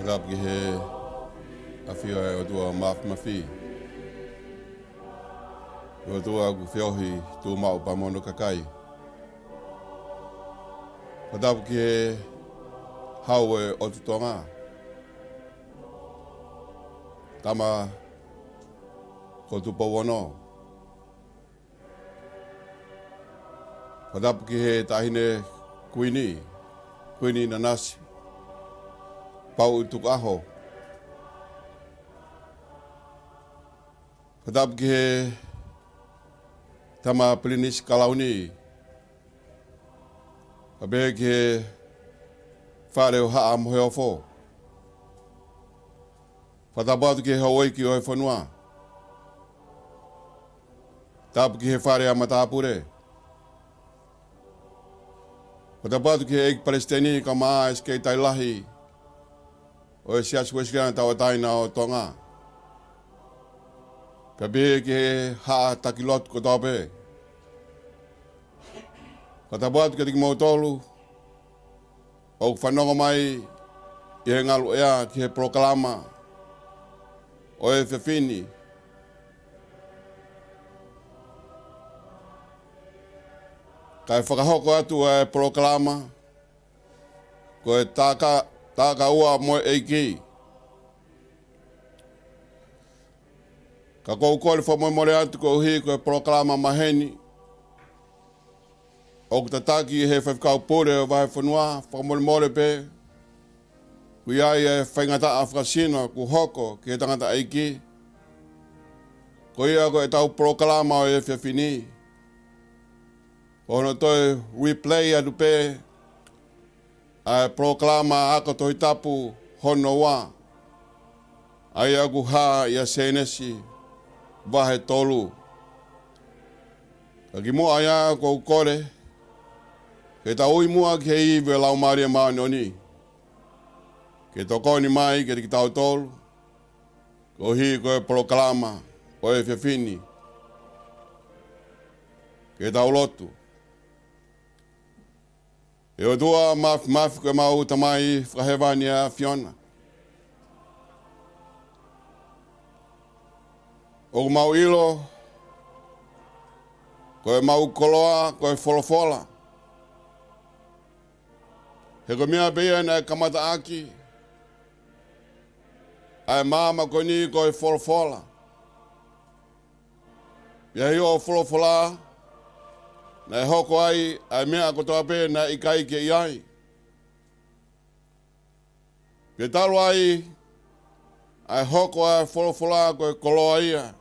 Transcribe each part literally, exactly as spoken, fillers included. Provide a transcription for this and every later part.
Fakatapu ki he ʻafio ʻa e ʻOtua Mafimafi, ʻOtua ʻoku feohi tuʻumaʻu pea mo hono kakai. Fakatapu ki he Hau ʻo e ʻOtu Tonga, Tama ko Tupou Ono. Fakatapu ki he Taʻahine Kuini, Kuini Nanasipauʻu Tukuʻaho. Fakatapu ki he Tama Pilinisi Kalauni, pea pehē ki he Fale ʻo Haʻa Moheofo. Fakatapu atu ki he houʻeiki ʻo e fonua. Tapu ki he Fale ʻa Matāpule. Fakatapu atu ki he ʻEiki Palesiteni kae ʻumaʻā e Sekelitali Lahi ʻo e Siasi Uēsiliana Tauʻatāina ʻo Tonga, pea pehē ki he Haʻa Taki Lotu kotoa pē. Fakatapu atu kiate kimoutolu ʻoku fanongo mai ʻi he ngaluʻea ki he polokalama ʻo e efiafi ni. Kae fakahoko atu ʻa e polokalama ko e Taʻaka, Taʻaka Ua mo e ʻEiki. Ka ʻoku ou kole fakamolemole atu koeʻuhi ko e polokalama maheni ʻoku tataki ʻe he Faifekau Pule ʻo e Vahefonua, fakamolemole pē. ʻOku ʻi ai e faingataʻa fakasino kuo hoko ki he tangataʻeiki, ko ia ko ʻetau polokalama ʻo e efiafi ni, ko hono toe replay atu pē ʻa e polokalama ako Tohitapu hono ua, ʻa ia ʻoku hā ʻia Sēnesi vahe tolu. Ka kimuʻa ia ʻoku ou kole ke tau ui muʻa ki he ivi ʻo e Laumālie Māʻoniʻoni ke tokoni mai kiate kitautolu koeʻuhi ko e polokalama ʻo e efiafi ni. Ke tau lotu. ʻE ʻOtua Mafimafi, ko ʻemau Tamai Fakahēvani ʻa e ʻAfiona, ʻoku mau ʻilo ko ʻemau koloa ko e folofola. He ko e meʻa pē ia naʻe kamataʻaki ʻa e māmani ko eni ko e folofola. Pea ʻi hoʻo folofola naʻe hoko ai ʻa e meʻa kotoa pē naʻe ʻikai ke ʻi ai. Pea talu ai ʻa e hoko ʻa e folofola ko e koloa ia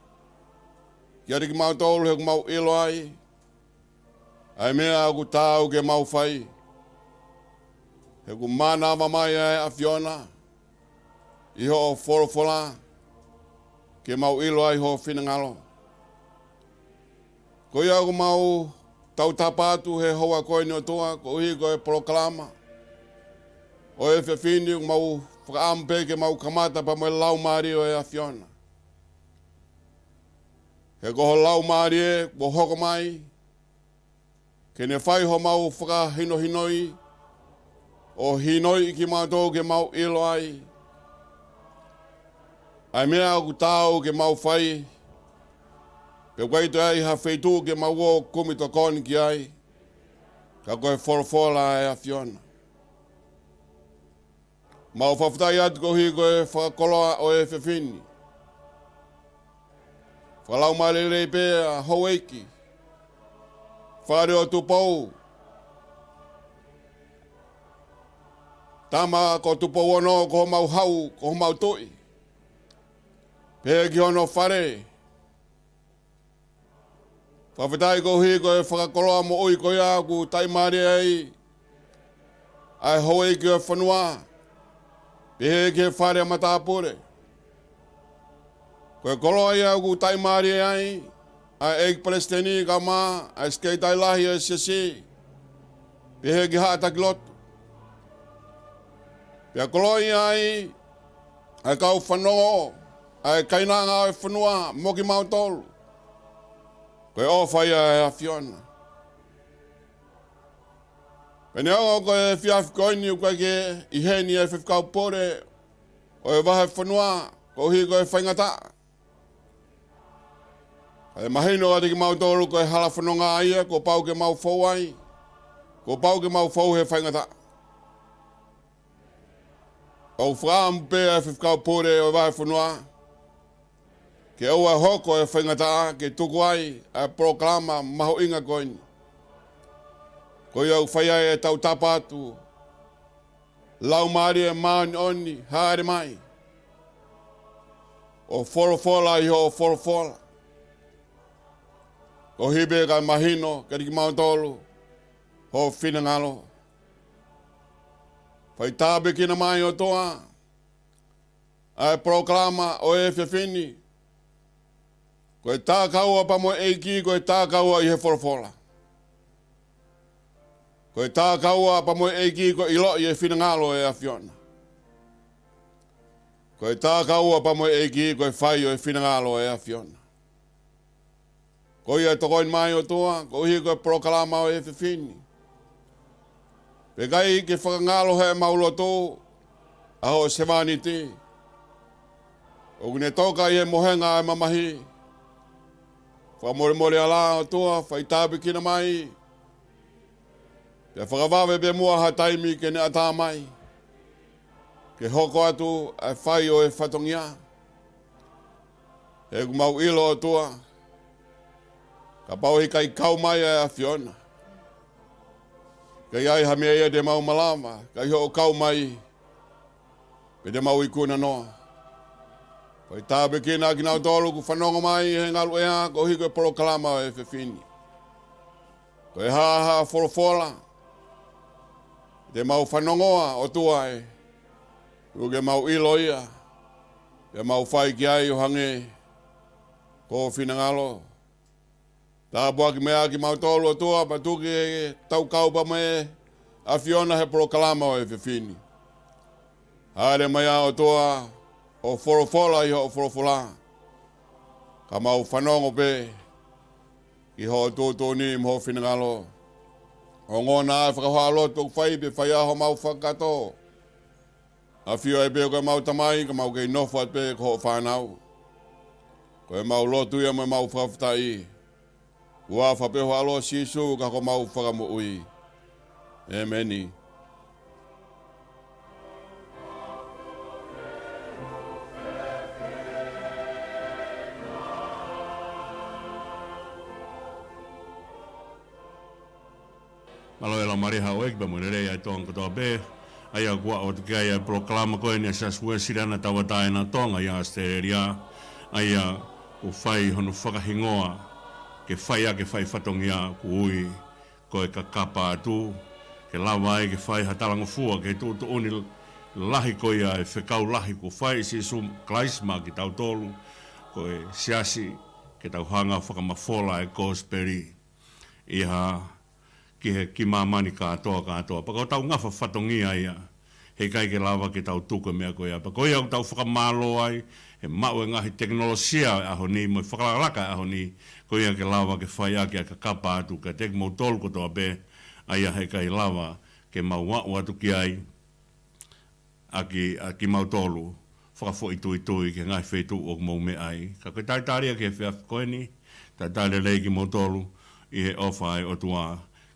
kiate kimautolu, he ʻoku mau ʻilo ai ʻa e meʻa ʻoku taau ke mau fai. He ʻoku mānava mai ʻa e ʻAfiona ʻi hoʻo folofola ke mau ʻilo ai ho finangalo. Ko ia ʻoku mau tautapa atu he houa ko eni, ʻOtua, koeʻuhi ko e polokalama ʻo e efiafi ni, ʻoku mau fakaʻamu pē ke mau kamata pea mo e Laumālie ʻo e ʻAfiona. He ko ho Laumālie kuo hoko mai ke ne fai homau fakahinohinoi, ʻo hinoi kimautolu ke mau ʻilo ai ʻa e meʻa ʻoku taau ke mau fai, pea ʻoku ʻikai toe ʻi ai ha feituʻu ke mau ō kumi tokoni ki ai, ka ko e folofola ʻa e ʻAfiona. Mau fakafetaʻi atu koeʻuhi ko e fakakoloa ʻo e efiafi ni. Fakalaumālie lelei pē ʻa houʻeiki Fale ʻo Tupou, Tama ko Tupou Ono, ko homau hau, ko homau tuʻi, pehē ki hono fale. Fakafetaʻi koeʻuhi ko e fakakoloa moʻui ko ia ʻoku taʻimālie ai ʻa e houʻeiki ʻo e fonua, pehē ki he Fale ʻa Matāpule. Ko e koloa ia ʻoku taʻimālie ai ʻa e ʻEiki Palesiteni kae ʻumaʻā ʻa e Sekelitali Lahi ʻo e Siasi, pehē ki he Haʻa Taki Lotu. Pea koloaʻia ai ʻa e kau fanongo, ʻa e kainanga ʻo e fonua mo kimautolu. Ko e ʻofa ia ʻa e ʻAfiona. Pea neongo ko e efiafi ko eni ʻoku ʻikai ke ʻi heni ʻa e Faifekau Pule ʻo e vahefonua koeʻuhi ko e faingataʻa. Kae mahino kiate kimautolu ko e hala fononga ia kuo pau ke mau fou ai, kuo pau ke mau fou he faingataʻa. ʻOku fakaʻamu pē ʻa e faifekau pule ʻo e vahefonua ke ʻoua ʻe hoko e faingataʻa ke tuku ai ʻa e polokalama mahuʻinga ko eni. Ko ia ʻoku fai ai e tautapa atu, Laumālie Māʻoniʻoni, hāʻele mai ʻo folofola ʻi hoʻo folofola, koeʻuhi pē kae mahino kiate kimautolu ho finangalo. Fai tāpuekina mai, ʻOtua, ʻa e polokalama ʻo e efiafi ni. Ko e takaua pea mo e ʻEiki ko e takaua ʻi he folofola. Ko e takaua pea mo e ʻEiki ko e ʻiloʻi e finangalo ʻo e ʻAfiona. Ko e takaua pea mo e ʻEiki ko e fai ʻo e finangalo ʻo e ʻAfiona. Ko ia tokoni mai, ʻOtua, koeʻuhi ko e polokalama ʻo e efiafi ni. Pea ʻikai ke fakangalo heʻemau loto ʻa hoʻo sevāniti ʻoku ne toka ʻi he mohenga ʻa e mamahi. Fakamolemole ala, ʻOtua, fai tāpuekina mai, pea fakavave pē muʻa ha taimi ke ne ʻatā mai ke hoko atu ʻa e fai ʻo e fatongia. He ʻoku mau ʻilo, ʻOtua, kapau he ʻikai kau mai ʻa e ʻAfiona, ʻikai ai ha meʻa ia te mau malava, ʻikai hoʻo kau mai pē te mau ikuna noa. Fai tāpuekina kinautolu ʻoku fanongo mai he ngaluʻea koeʻuhi ko e polokalama ʻo e efiafi ni. Ko e hā ha folofola te mau fanongoa, ʻOtua ē, ʻoku ke mau ʻilo ia, pea mau fai ki ai ʻo hangē ko ho finangalo. Tāpuaki mai ʻa kimautolu, ʻOtua, pea tuku ke tau kau pea mo e ʻAfiona he polokalama ʻo e efiafi ni. Hāʻele mai ā, ʻOtua, ʻo folofola ʻi hoʻo folofola, ka mau fanongo pē ki hoʻo tuʻutuʻuni mo ho finangalo. Ongona ʻa e fakahoa lotu ʻoku fai, pea fai ā homau fakakakato. ʻAfio ai pē ko homau Tamai, ka mau kei nofo atu pē ko hoʻo fānau. Ko ʻemau lotu ia mo ʻemau fakafetaʻi, ʻi he huafa pē ho ʻAlo Sīsū ko homau Fakamoʻui. ʻĒmeni. Mālō e laumālie ʻa e ʻEiki pea mo e lelei ʻa e Tonga kotoa pē. ʻA ia kuo aʻu atu ki ai ʻa e polokalama ko eni ʻa e Siasi Uēsiliana Tauʻatāina ʻo Tonga ʻi ʻAositelēlia. ʻA ia ʻoku fai hono fakahingoa ke fai ʻaki e fai fatongia ʻoku ui ko e Kakapa Atu, ke lava ai ke fai ha talangofua ki he tuʻutuʻuni lahi ko ia e fekau lahi kuo fai ʻe Sīsū Kalaisi maʻa kitautolu ko e siasi, ke tau hanga ʻo fakamafola e kosipeli ʻi ha, ki he, ki māmani kātoa kātoa. Pea ko hotau ngafa fatongia ia, he ʻikai ke lava ke tau tuku e meʻa ko ia. Pea ko ia ʻoku tau fakamālō ai he maʻu e ngaahi tekinolosia ʻo e ʻaho ni mo e fakalakalaka ʻo e ʻaho ni, ko ia ke lava ke fai ʻaki ʻa e Kakapa Atu kiate kimoutolu kotoa pē, ʻa ia he ʻikai lava ke mau aʻu atu ki ai ʻaki, ʻa kimautolu fakafoʻituitui ki he ngaahi feituʻu ʻoku mou meʻa ai. Ka ko e talitali ia ki he efiafi ko eni, talitali lelei kimoutolu ʻi he ʻofa ʻa e ʻOtua,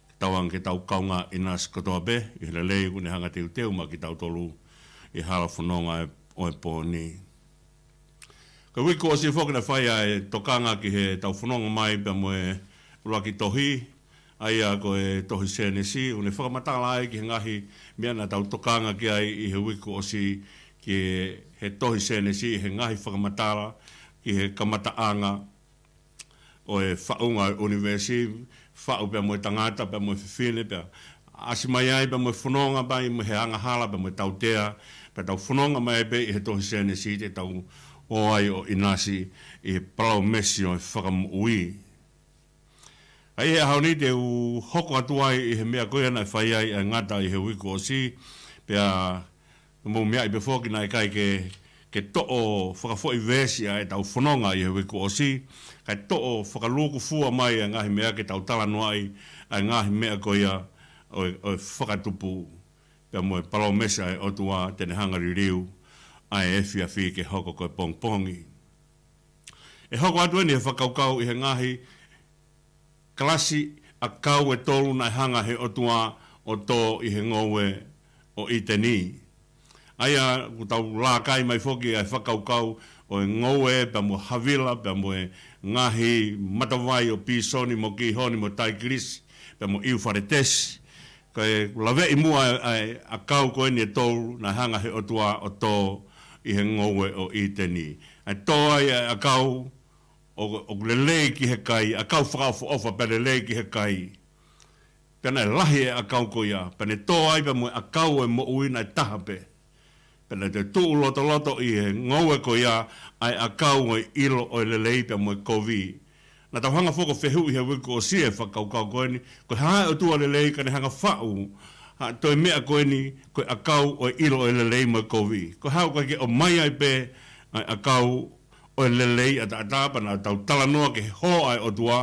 ke tauange ke tau kaungā ʻinasi kotoa pē ʻi he lelei kuo ne hanga ʻo teuteu maʻa kitautolu ʻi he hala fononga ʻo e pō ni. Ko e uike kuo ʻosi foki naʻe fai ai e tokanga ki heʻetau fononga mai pea mo e ʻuluaki tohi, ʻa ia ko e tohi Sēnesi, ʻoku ne fakamatala ai ki he ngaahi meʻa naʻa tau tokanga ki ai ʻi he uike kuo ʻosi, ki he tohi Sēnesi, he ngaahi fakamatala ki he kamataʻanga ʻo e faʻunga ʻo e ʻunivēsi, faʻu pea mo e tangata, pea mo e fefine, pea ʻasi mai ai, pea mo e fononga mai, mo e angahala, pea mo e tautea, pea tau fononga mai pē ʻi he tohi Sēnesi, te tau ō ai ʻo ʻinasi ʻi he palōmesi ʻo e fakamoʻui. ʻA ia he ʻaho ni te u hoko atu ai ʻi he meʻa ko ia naʻe fai ai ʻa e ngata ʻi he uike kuo ʻosi, pea mou meaʻi pē foki naʻe ʻikai ke, ke toʻo fakafoʻi veesi ʻa ʻetau fononga ʻi he uike kuo ʻosi, kae toʻo fakalūkufua mai ʻa e ngaahi meʻa ke tau talanoaʻi, ʻa e ngaahi meʻa ko ia ʻo e, ʻo e fakatupu, pea mo e palōmesi ʻa e ʻOtua te ne hanga ʻo liliu ʻa e efiafi ke hoko ko e pongipongi. ʻE hoko atu eni he fakakaukau ʻi he ngaahi kalasi ʻakau ʻe tolu naʻe hanga he ʻOtua ʻo tō ʻi he ngoue ʻo ʻĪteni. ʻA ia ʻoku tau lākai mai foki ʻa e fakakaukau ʻo e ngoue pea mo e havila, pea mo e ngaahi matavai ʻo Pīsoni mo Kīhoni mo Taikilisi, pea mo ʻIufaletesi. Ko e laveʻi muʻa ʻa e ʻakau ko eni ʻe tolu naʻe hanga he ʻOtua ʻo tō ʻi he ngoue ʻo ʻĪteni. ʻA e tō ai ʻa e ʻakau ʻo, ʻoku lelei ki he kai, ʻakau fakaʻofoʻofa pea lelei ki he kai. Pea naʻe lahi e ʻakau ko ia, pea ne tō ai pea mo e ʻakau ʻo e moʻui naʻe taha pē. Pea naʻe tuʻu lotoloto ʻi he ngoue ko ia ʻa e ʻakau ʻo e ʻilo ʻo e lelei pea mo e kovi. Naʻa tau hanga foki ʻo fehuʻi he uike kuo ʻosi e fakakaukau ko eni, ko e hā e ʻOtua lelei ka ne hanga faʻu ha toe meʻa ko eni, ko e ʻakau ʻo e ʻilo ʻo e lelei mo e kovi. Ko e hā ʻoku ʻikai ke ʻomai ai pē ʻa e ʻakau ʻo e lelei ʻataʻatā, pea naʻa tau talanoa ki he hō ʻa e ʻOtua,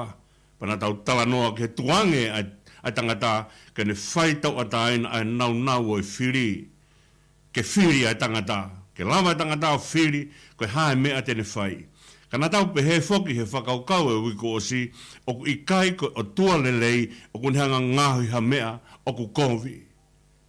pea naʻa tau talanoa ki he tukuange ʻa e, ʻa e tangata ke ne fai tauʻatāina ʻa e naunau ʻo e fili, ke fili ʻa e tangata, ke lava e tangata ʻo fili ko e hā e meʻa te ne fai. Ka naʻa tau pehē foki he fakakaukau ʻe uike kuo ʻosi, ʻoku ʻikai ko e ʻOtua lelei ʻoku ne hanga ngaohi ha meʻa ʻoku kovi.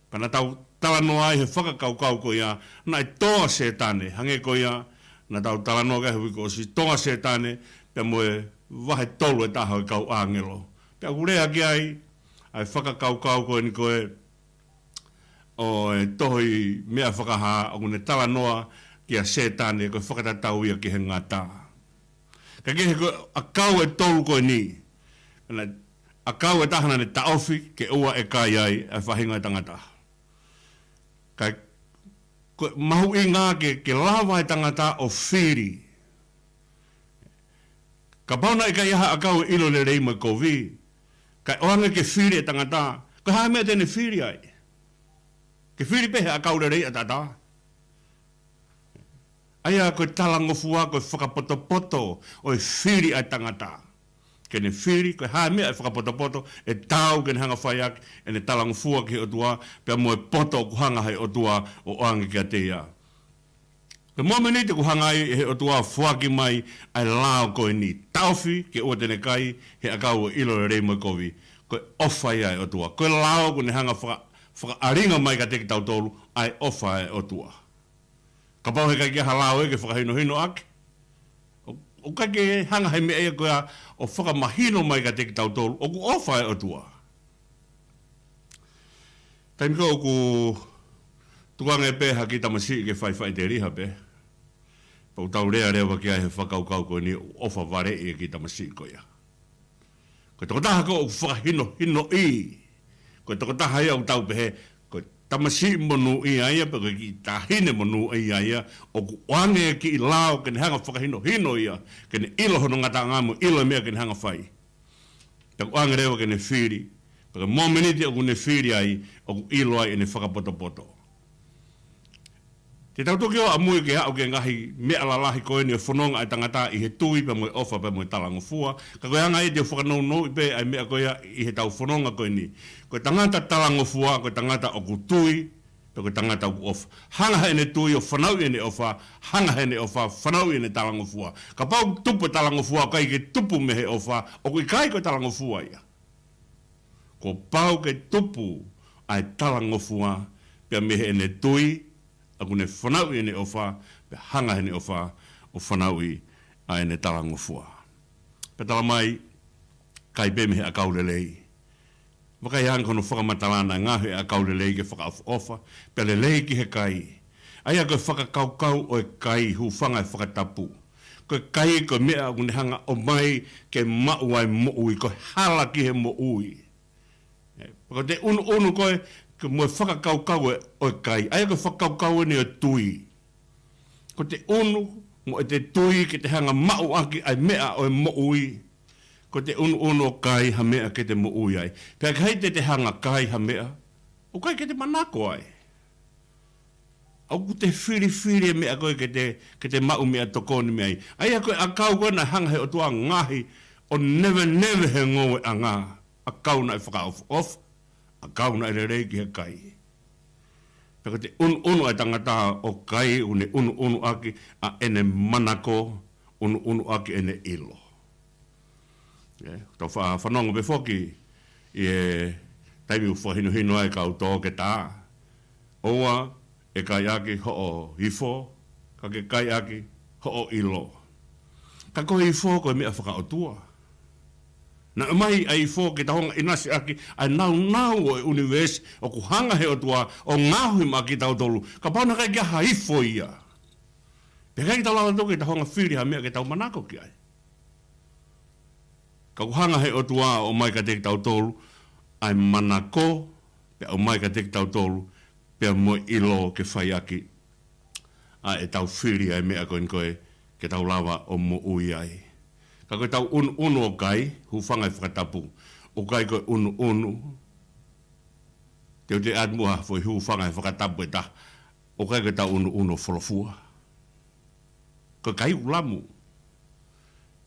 Pea naʻa tau talanoa ai he fakakaukau ko ia, naʻe tō ʻa Sētane, hangē ko ia naʻa tau talanoa ki ai he uike kuo ʻosi, tō ʻa Sētane pea mo e vahe tolu ʻe taha ʻo e kau ʻāngelo. Pea ʻoku lea ki ai ʻa e fakakaukau ko eni ko e ʻo e tohi Meʻa Fakahā, ʻoku ne talanoa kia Sētane ko e fakatatau ia ki he ngata. Ka ko e ʻakau ʻe tolu ko eni, naʻe ʻakau ʻe taha naʻa ne taʻofi ke ʻoua ʻe kai ai ʻa e faʻahinga ʻo e tangata. Ka ko e mahuʻinga ke, ke lava e tangata ʻo fili. Kapau naʻe ʻikai ha ʻakau ʻo e ʻilo lelei mo e kovi, kae ʻoange ke fili e tangata, ko e hā e meʻa te ne fili ai? Ke fili pē he ʻakau lelei ʻataʻatā. ʻA ia ko e talangofua, ko e fakapotopoto ʻo e fili ʻa e tangata. Ke ne fili, ko e hā e meʻa ʻe fakapotopoto ʻe taau ke ne hanga fai ʻaki ʻene talangofua ki he ʻOtua, pea mo e poto ʻoku hanga he ʻOtua ʻo ʻoange kiate ia. Ko e mōmeniti ʻoku hanga ai he ʻOtua ʻo foaki mai ʻa e lao ko eni, taʻofi ke ʻoua te ne kai he ʻakau ʻo e ʻilo lelei mo e kovi, ko e ʻofa ia ʻa e ʻOtua. Ko e lao ʻoku ne hanga faka-, fakaʻalinga mai kiate kitautolu ʻa e ʻofa ʻa e ʻOtua. Kapau he ʻikai ke ʻi ai ha lao ia ke fakahinohino ʻaki, ʻo, ʻoku ʻikai ke hanga he meʻa ia ko ia ʻo fakamahino mai kiate kitautolu ʻoku ʻofa ʻa e ʻOtua. Taimi ko ē ʻoku tukuange pē ha kiʻi tamasiʻi ke faifaʻiteliha pē, pea ʻoku tau lea leva ki ai he fakakaukau ko eni, ʻoku ʻofa valeʻi e kiʻi tamasiʻi ko ia. Ko e tokotaha ko ē ʻoku fakahinohinoʻi, ko e tokotaha ia ʻoku tau pehē ko e tamasiʻi monūʻia ia, pe ko e kiʻi taʻahine monūʻia ia, ʻoku ʻoange e kiʻi lao ke ne hanga fakahinohino ia, ke ne ʻilo hono ngataʻanga mo ʻilo e meʻa ke ne hanga fai. Pea ʻoku ʻoange leva ke ne fili. Pea ko e mōmeniti ʻoku ne fili ai, ʻoku ʻilo ai ʻene fakapotopoto. Te tau toki ō ʻamui ke aʻu ki he ngaahi meʻa lalahi ko eni ʻo e fononga ʻa e tangata ʻi he tui pea mo e ʻofa pea mo e talangofua. Ka ko e anga ia te u fakanounouʻi pē ʻa e meʻa ko ia ʻi heʻetau fononga ko eni. Ko e tangata talangofua, ko e tangata ʻoku tui, pea ko e tangata ʻoku ʻofa. Hanga heʻene tui ʻo fanauʻi ʻene ʻofa, hanga heʻene ʻofa fanauʻi ʻene talangofua. Kapau ʻoku tupu e talangofua ʻoku ʻikai ke tupu mei he ʻofa, ʻoku ʻikai ko e talangofua ia. Kuo pau ke tupu ʻa e talangofua pea mei heʻene tui, ʻoku ne fanauʻi ʻene ʻofa, pea hanga heʻene ʻofa ʻo fanauʻi ʻa ʻene talangofua. Pea tala mai, kai pē mei he ʻakau lelei. Vakai ange ki hono fakamatala naʻe ngaohi e ʻakau lelei ke fakaʻofoʻofa, pea lelei ki he kai. ʻA ia ko e fakakaukau ʻo e kai, hūfanga he fakatapu. Ko e kai ko e meʻa ʻoku ne hanga ʻo ʻomai ke maʻu ai moʻui, ko e hala ki he moʻui. ʻE, ko ʻete ʻunuʻunu ko ē, ke mo e fakakaukau ʻe, ʻo e kai. ʻA ia ko e fakakaukau eni ʻo e tui. Ko ʻete ʻunu mo ʻete tui ke te hanga maʻu ʻaki ʻa e meʻa ʻo e moʻui. Ko ʻete ʻunuʻunu ʻo kai ha meʻa ke te moʻui ai. Pea ʻikai te te hanga kai ha meʻa ʻoku ʻikai ke te manako ai. ʻOku te filifili e meʻa ko ē ke te, ke te maʻu meʻatokoni mei ai. ʻA ia ko e ʻakau ko ē naʻe hanga he ʻOtua ʻo ngaohi ʻo neveneve he ngoueʻanga. ʻAkau naʻe fakaʻofoʻofa, ʻakau naʻe lelei ki he kai. Pea ko e ʻunuʻunu ʻa e tangata ʻoku ʻikai, ʻoku ne ʻunuʻunu ʻaki ʻa ʻene manako, ʻunuʻunu ʻaki ʻene ʻilo. ʻE, tau fa-, fanongo pē foki ʻi he taimi ʻoku fakahinohino ai e kau toketā. ʻOua ʻe kai ʻaki hoʻo ifo, ka ke kai ʻaki hoʻo ʻilo. Ka ko e ifo ko e meʻa fakaʻotua. Naʻe ʻomai ʻa e ifo ke tau hanga ʻinasi ʻaki ʻa e nāunau ʻo e ʻunivēsi ʻoku hanga he ʻOtua ʻo ngaohi maʻa kitautolu. Kapau naʻe ʻikai ke ʻi ai ha ifo ia, pea ʻikai ke tau lava toki ke tau hanga fili ha meʻa ke tau manako ki ai. Ka ʻoku hanga he ʻOtua ʻo ʻomai kiate kitautolu ʻa e manako, pea ʻomai kiate kitautolu pea mo e ʻilo ke fai ʻaki ʻa ʻetau fili ʻa e meʻa ko eni ko ē ke tau lava ʻo moʻui ai. Ka ko ʻetau ʻunuʻunu ʻo kai, hūfanga he fakatapu, ʻoku ʻikai ko e ʻunuʻunu. Te u toe ʻai muʻa ha foʻi hūfanga he fakatapu ʻe taha. ʻOku ʻikai ko ʻetau ʻunuʻunu ʻo folofua. Ko e kai ʻoku lamu.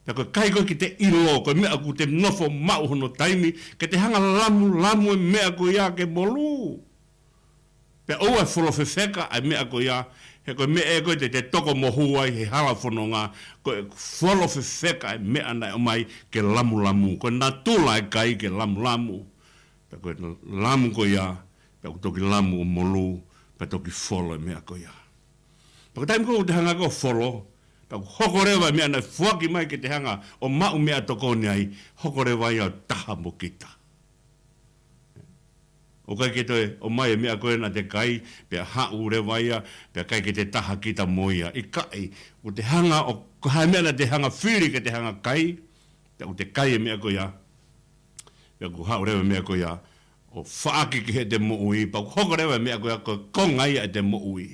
Pea ko e kai ko ē ke te ʻilo, ko e meʻa ʻoku te nofo maʻu hono taimi, ke te hanga lamulamu e meʻa ko ia ke molū. Pea ʻoua ʻe folofefeka ʻa e meʻa ko ia, he ko e meʻa ē ko ē te te toko mohu ai he hala fononga, ko e folofefeka e meʻa naʻe ʻomai ke lamulamu. Ko e natula e kai ke lamulamu. Pea ko e lamu ko ia, pea ʻoku toki lamu ʻo molū, pea toki folo e meʻa ko ia. Pea ko e taimi ko ē ʻoku te hanga ko ē ʻo folo, pea ʻoku hoko leva e meʻa naʻe foaki mai ke te hanga ʻo maʻu meʻatokoni ai, hoko leva ia ʻo taha mo kita. ʻOku ʻikai ke toe ʻomai e meʻa ko ē naʻa te kai, pea haʻu leva ia, pea ʻikai ke te taha kita mo ia. ʻIkai, ʻoku te hanga ʻo, ko e hā e meʻa naʻa te hanga fili ke te hanga kai, pea ʻoku te kai e meʻa ko ia. Pea ʻoku haʻu leva e meʻa ko ia ʻo faʻaki ki heʻete moʻui, pea ʻoku hoko leva e meʻa ko ia ko e konga ia ʻete moʻui.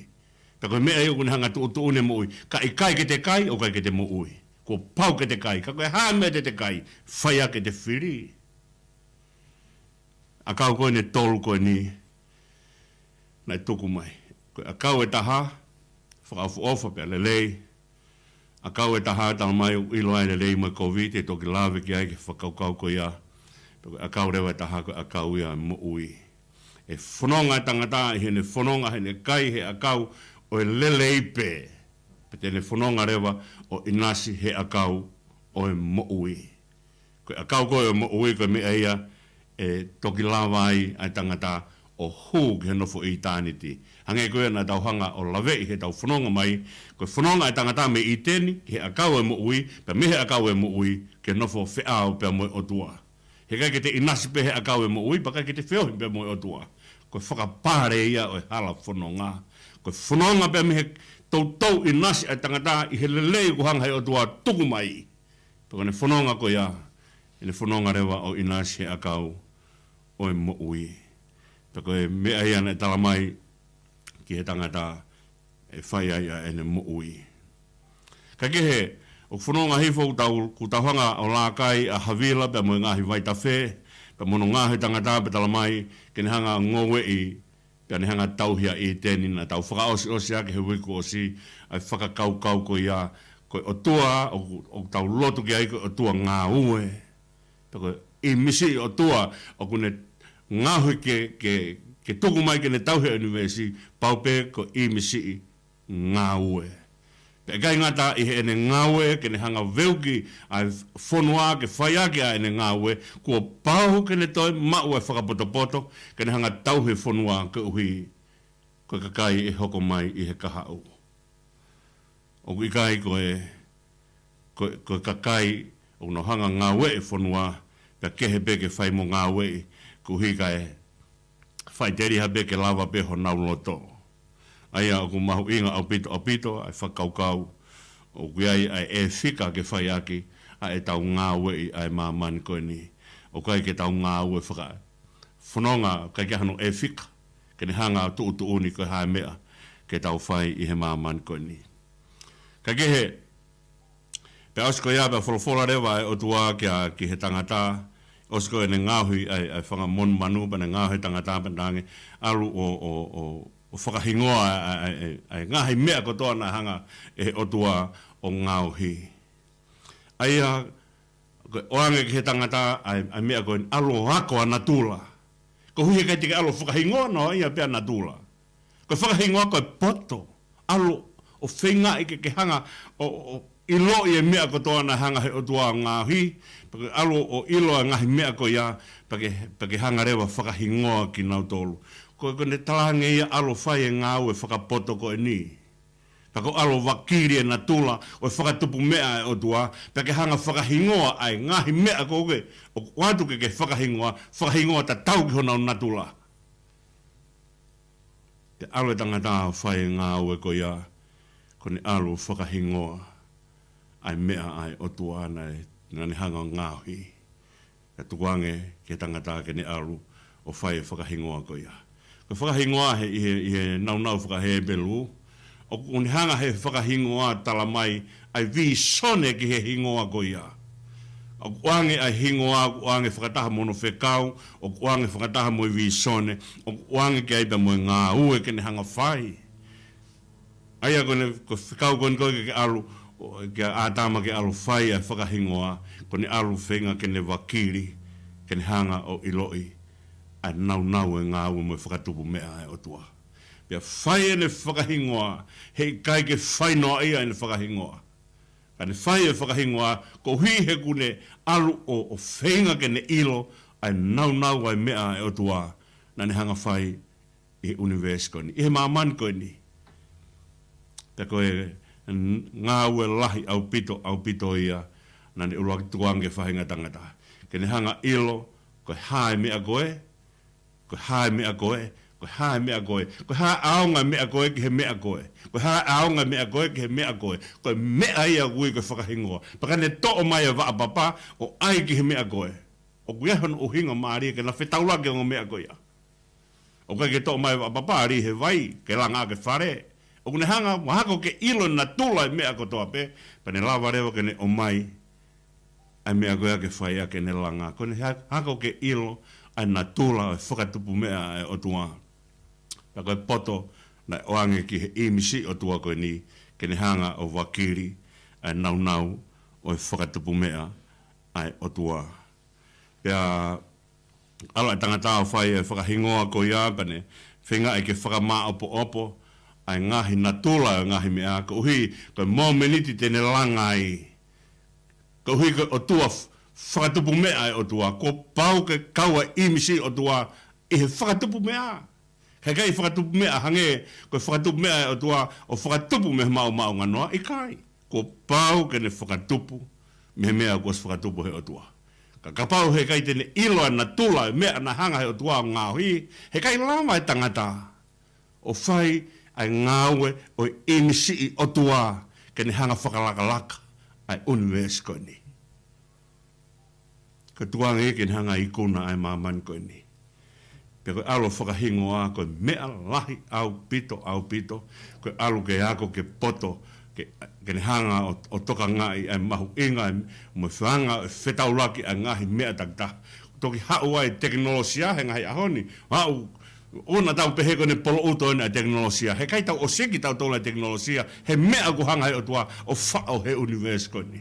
Pea ko e meʻa ia ʻoku ne hanga tuʻutuʻuni e moʻui. Ka ʻikai ke te kai, ʻoku ʻikai ke te moʻui. Kuo pau ke te kai. Ka ko e hā e meʻa te te kai, fai ʻaki ʻete fili. ʻAkau ko eni ʻe tolu ko eni naʻe tuku mai. Ko e ʻakau ʻe taha, fakaʻofoʻofa pea lelei. ʻAkau ʻe taha, talamai ʻoku ʻilo ai e lelei mo e kovi, te toki lave ki ai ki he fakakaukau ko ia. Pea ko e ʻakau leva ʻe taha, ko e ʻakau ia ʻo e moʻui. ʻE fononga e tangata ʻi heʻene fononga, heʻene kai he ʻakau ʻo e lelei pē. Pea te ne fononga leva ʻo ʻinasi he ʻakau ʻo e moʻui. Ko e ʻakau ko ē ʻo e moʻui, ko e meʻa ia ʻe toki lava ai ʻa e tangata ʻo hū ki he nofo ʻitāniti. Hangē ko ia naʻa tau hanga ʻo laveʻi heʻetau fononga mai, ko e fononga e tangata mei ʻĪteni ki he ʻakau ʻo e moʻui, pea mei he ʻakau ʻo e moʻui ki he nofo feʻao pea mo e ʻOtua. He ʻikai ke te ʻinasi pē he ʻakau ʻo e moʻui, pea ʻikai ke te feohi pea mo e ʻOtua. Ko e fakapale ia ʻo e hala fononga. Ko e fononga pea mei he toutou ʻinasi ʻa e tangata ʻi he lelei ʻoku hanga he ʻOtua ʻo tuku mai. Pea ko ʻene fononga ko ia, ʻene fononga leva ʻo ʻinasi he ʻakau ʻo e moʻui. Pea ko e meʻa ia naʻe talamai ki he tangata ʻe fai ai ʻa ʻene moʻui. Ka kehe, ʻoku fononga hifo ʻoku tau, ʻoku tau hanga ʻo lākai ʻa Havila pea mo e ngaahi vaitafe, pea mo hono ngaohi e tangata pea talamai ke ne hanga ʻo ngoueʻi pea ne hanga tauhi ʻa ʻĪteni. Naʻa tau fakaʻosiʻosi ʻaki he uike kuo ʻosi ʻa e fakakaukau ko ia, ko e ʻOtua ʻoku, ʻoku tau lotu ki ai ko e ʻOtua ngāue. Pea ko e ʻīmisi ʻOtua ʻoku ne ngaohi ke, ke, ke tuku mai ke ne tauhi e ʻunivēsi, pau pē ko e ʻīmisi ngāue. Pea ʻikai ngata ʻi heʻene ngāue ke ne hanga veuki ʻa e fonua ke fai ʻaki ʻa ʻene ngāue, kuo pau ke ne toe maʻu ʻa e fakapotopoto ke ne hanga tauhi e fonua koeʻuhi ko e kakai ʻe hoko mai ʻi he kahaʻu. ʻOku ʻikai ko e, ko, ko e kakai ʻoku nau hanga ngāueʻi e fonua, pea kehe pē ke fai mo ngāueʻi, koeʻuhi kae faʻiteliha pē ke lava pē honau loto. ʻA ia ʻoku mahuʻinga ʻaupito, ʻaupito ʻa e fakakaukau ʻoku ʻi ai ʻa e ʻēfika ke fai ʻaki ʻa ʻetau ngāueʻi ʻa e māmani ko eni. ʻOku ʻikai ke tau ngāue faka-, fononga, ʻikai ke hano ʻēfika ke ne hanga tuʻutuʻuni ko e hā e meʻa ke tau fai ʻi he māmani ko eni. Ka kehe, pea ʻosi ko ia, pea folofola leva ʻa e ʻOtua kia, ki he tangata, ʻosi ko ʻene ngaohi ʻa e, ʻa e fanga monumanu, pea ne ngaohi e tangata, pea ne hanga ʻalu ʻo, ʻo, ʻo, ʻo fakahingoa ʻa e, ʻa e, ʻa e, ʻa e ngaahi meʻa kotoa naʻe hanga ʻe he ʻOtua ʻo ngaohi. ʻA ia, ko e ʻoange ki he tangata ʻa e, ʻa e meʻa ko eni, ʻalu ʻo ako ʻa natula. Koeʻuhi he ʻikai te ke ʻalu ʻo fakahingoa noa ia pē ʻa natula. Ko e fakahingoa ko e poto. ʻAlu ʻo feingaʻi ke ke hanga ʻo, ʻo ʻiloʻi e meʻa kotoa naʻe hanga he ʻOtua ʻo ngaohi, pea ke ʻalu ʻo ʻilo e ngaahi meʻa ko ia, pea ke, pea ke hanga leva fakahingoa kinautolu. Ko, ko ʻene talaange ia ʻalu ʻo fai e ngāue fakapoto ko eni. Pea ko e ʻalu ʻo vakili e natula ʻo e fakatupu meʻa ʻa e ʻOtua, pea ke hanga fakahingoa ʻa e ngaahi meʻa ko ē ʻoku ʻoatu ke ke fakahingoa, fakahingoa tatau ki honau natula. Pea ʻalu e tangata ʻo fai e ngāue ko ia, ko ʻene ʻalu ʻo fakahingoa ʻa e meʻa ʻa e ʻOtua naʻe, naʻa ne hanga ʻo ngaohi. Pea tukuange ki he tangata ke ne ʻalu ʻo fai e fakahingoa ko ia. Ko e fakahingoa he, ʻi he, ʻi he nāunau faka-Hepelū, ʻoku ne hanga he fakahingoa tala mai ʻa e vīsone ki he hingoa ko ia. ʻOku ʻoange ʻa e hingoa, ʻoku ʻoange fakataha mo hono fekau, ʻoku ʻoange fakataha mo e vīsone, ʻoku ʻoange ki ai pea mo e ngāue ke ne hanga fai. ʻA ia ko ʻene, ko e fekau ko eni ko ē ke, ke ʻalu, ʻo, kia ʻĀtama ke ʻalu fai ʻa e fakahingoa, ko ʻene ʻalu feinga ke ne vakili, ke ne hanga ʻo ʻiloʻi ʻa e nāunau e ngāue mo e fakatupu meʻa ʻa e ʻOtua. Pea fai ʻene fakahingoa, heʻikai ke fai noaʻia ʻene fakahingoa. Ka ne fai e fakahingoa, koeʻuhi he ʻoku ne ʻalu ʻo, ʻo feinga ke ne ʻilo ʻa e nāunau ʻa e meʻa ʻa e ʻOtua naʻa ne hanga fai ʻi he ʻunivēsi ko eni, ʻi he māmani ko eni. Pea ko e n-, ngāue lahi ʻaupito, ʻaupito ia, naʻa ne ʻuluaki tukuange ki he faʻahinga tangata. Ke ne hanga ʻilo, ko e hā e meʻa ko ē, ko e hā e meʻa ko ē, ko e hā e meʻa ko ē, ko e hā e ʻaonga e meʻa ko ē ki he meʻa ko ē, ko e hā e ʻaonga e meʻa ko ē ki he meʻa ko ē, ko e meʻa ia ʻoku ui ko e fakahingoa. Pea ka ne toʻo mai e vaʻa papa, ʻo ʻai ki he meʻa ko ē. ʻOku ʻi ai hono ʻuhinga mālie ke na fetaulaki e ongo meʻa ko ia. ʻOku ʻikai ke toʻo mai e vaʻa papa, ali he vai, ke langa ʻaki e fale. ʻOku ne hanga, ʻo hako ke ʻilo e natula e meʻa kotoa pē, pea ne lava leva ke ne ʻomai ʻa e meʻa ko ia ke fai ʻaki ʻene langa. Ko ʻene ha-, hako ke ʻilo ʻa e natula ʻo e fakatupu meʻa ʻa e ʻOtua. Pea ko e poto naʻe ʻoange ki he ʻīmisi ʻOtua ko eni, ke ne hanga ʻo vakili ʻa e nāunau ʻo e fakatupu meʻa ʻa e ʻOtua. Pea ʻalu e tangata ʻo fai e fakahingoa ko ia pea ne feingaʻi ke fakamāʻopoʻopo ʻa e ngaahi natula ʻo e ngaahi meʻa, koeʻuhi ko e momeniti te ne langa ai. Koeʻuhi ko e ʻOtua f-, fakatupu meʻa ʻa e ʻOtua, kuo pau ke kau ʻa e ʻīmisi ʻOtua ʻi he fakatupu meʻa. Heʻikai fakatupu meʻa hangē ko e fakatupu meʻa ʻa e ʻOtua ʻo fakatupu mei he maʻumaʻunganoa, ʻikai. Kuo pau ke ne fakatupu mei he meʻa kuo ʻosi fakatupu he ʻOtua. Ka kapau heʻikai te ne ʻilo ʻa e natula e meʻa naʻe hanga he ʻOtua ʻo ngaohi, heʻikai lava e tangata ʻo fai ʻa e ngāue ʻo e ʻīmisi ʻOtua ke ne hanga fakalakalaka ʻa e ʻunivēsi ko eni. Ko e tukuange ke ne hanga ikuna ʻa e māmani ko eni. Pea ko e ʻalu ʻo fakahingoa, ko e meʻa lahi ʻaupito, ʻaupito, ko e ʻalu ke ako ke poto, ke, ke ne hanga ʻo, ʻo tokangaʻi ʻa e mahuʻinga, ʻa e mo e fanga, ʻo fetaulaki ʻa e ngaahi meʻa takitaha. Toki haʻu ai e tekinolosia he ngaahi ʻaho ni, haʻu ʻo na tau pehē ko ʻene poloʻuto eni ʻa e tekinolosia. Heʻikai tau ʻosiki tautolu ʻa e tekinolosia, he meʻa kuo hanga he ʻOtua ʻo faʻo he ʻunivēsi ko eni.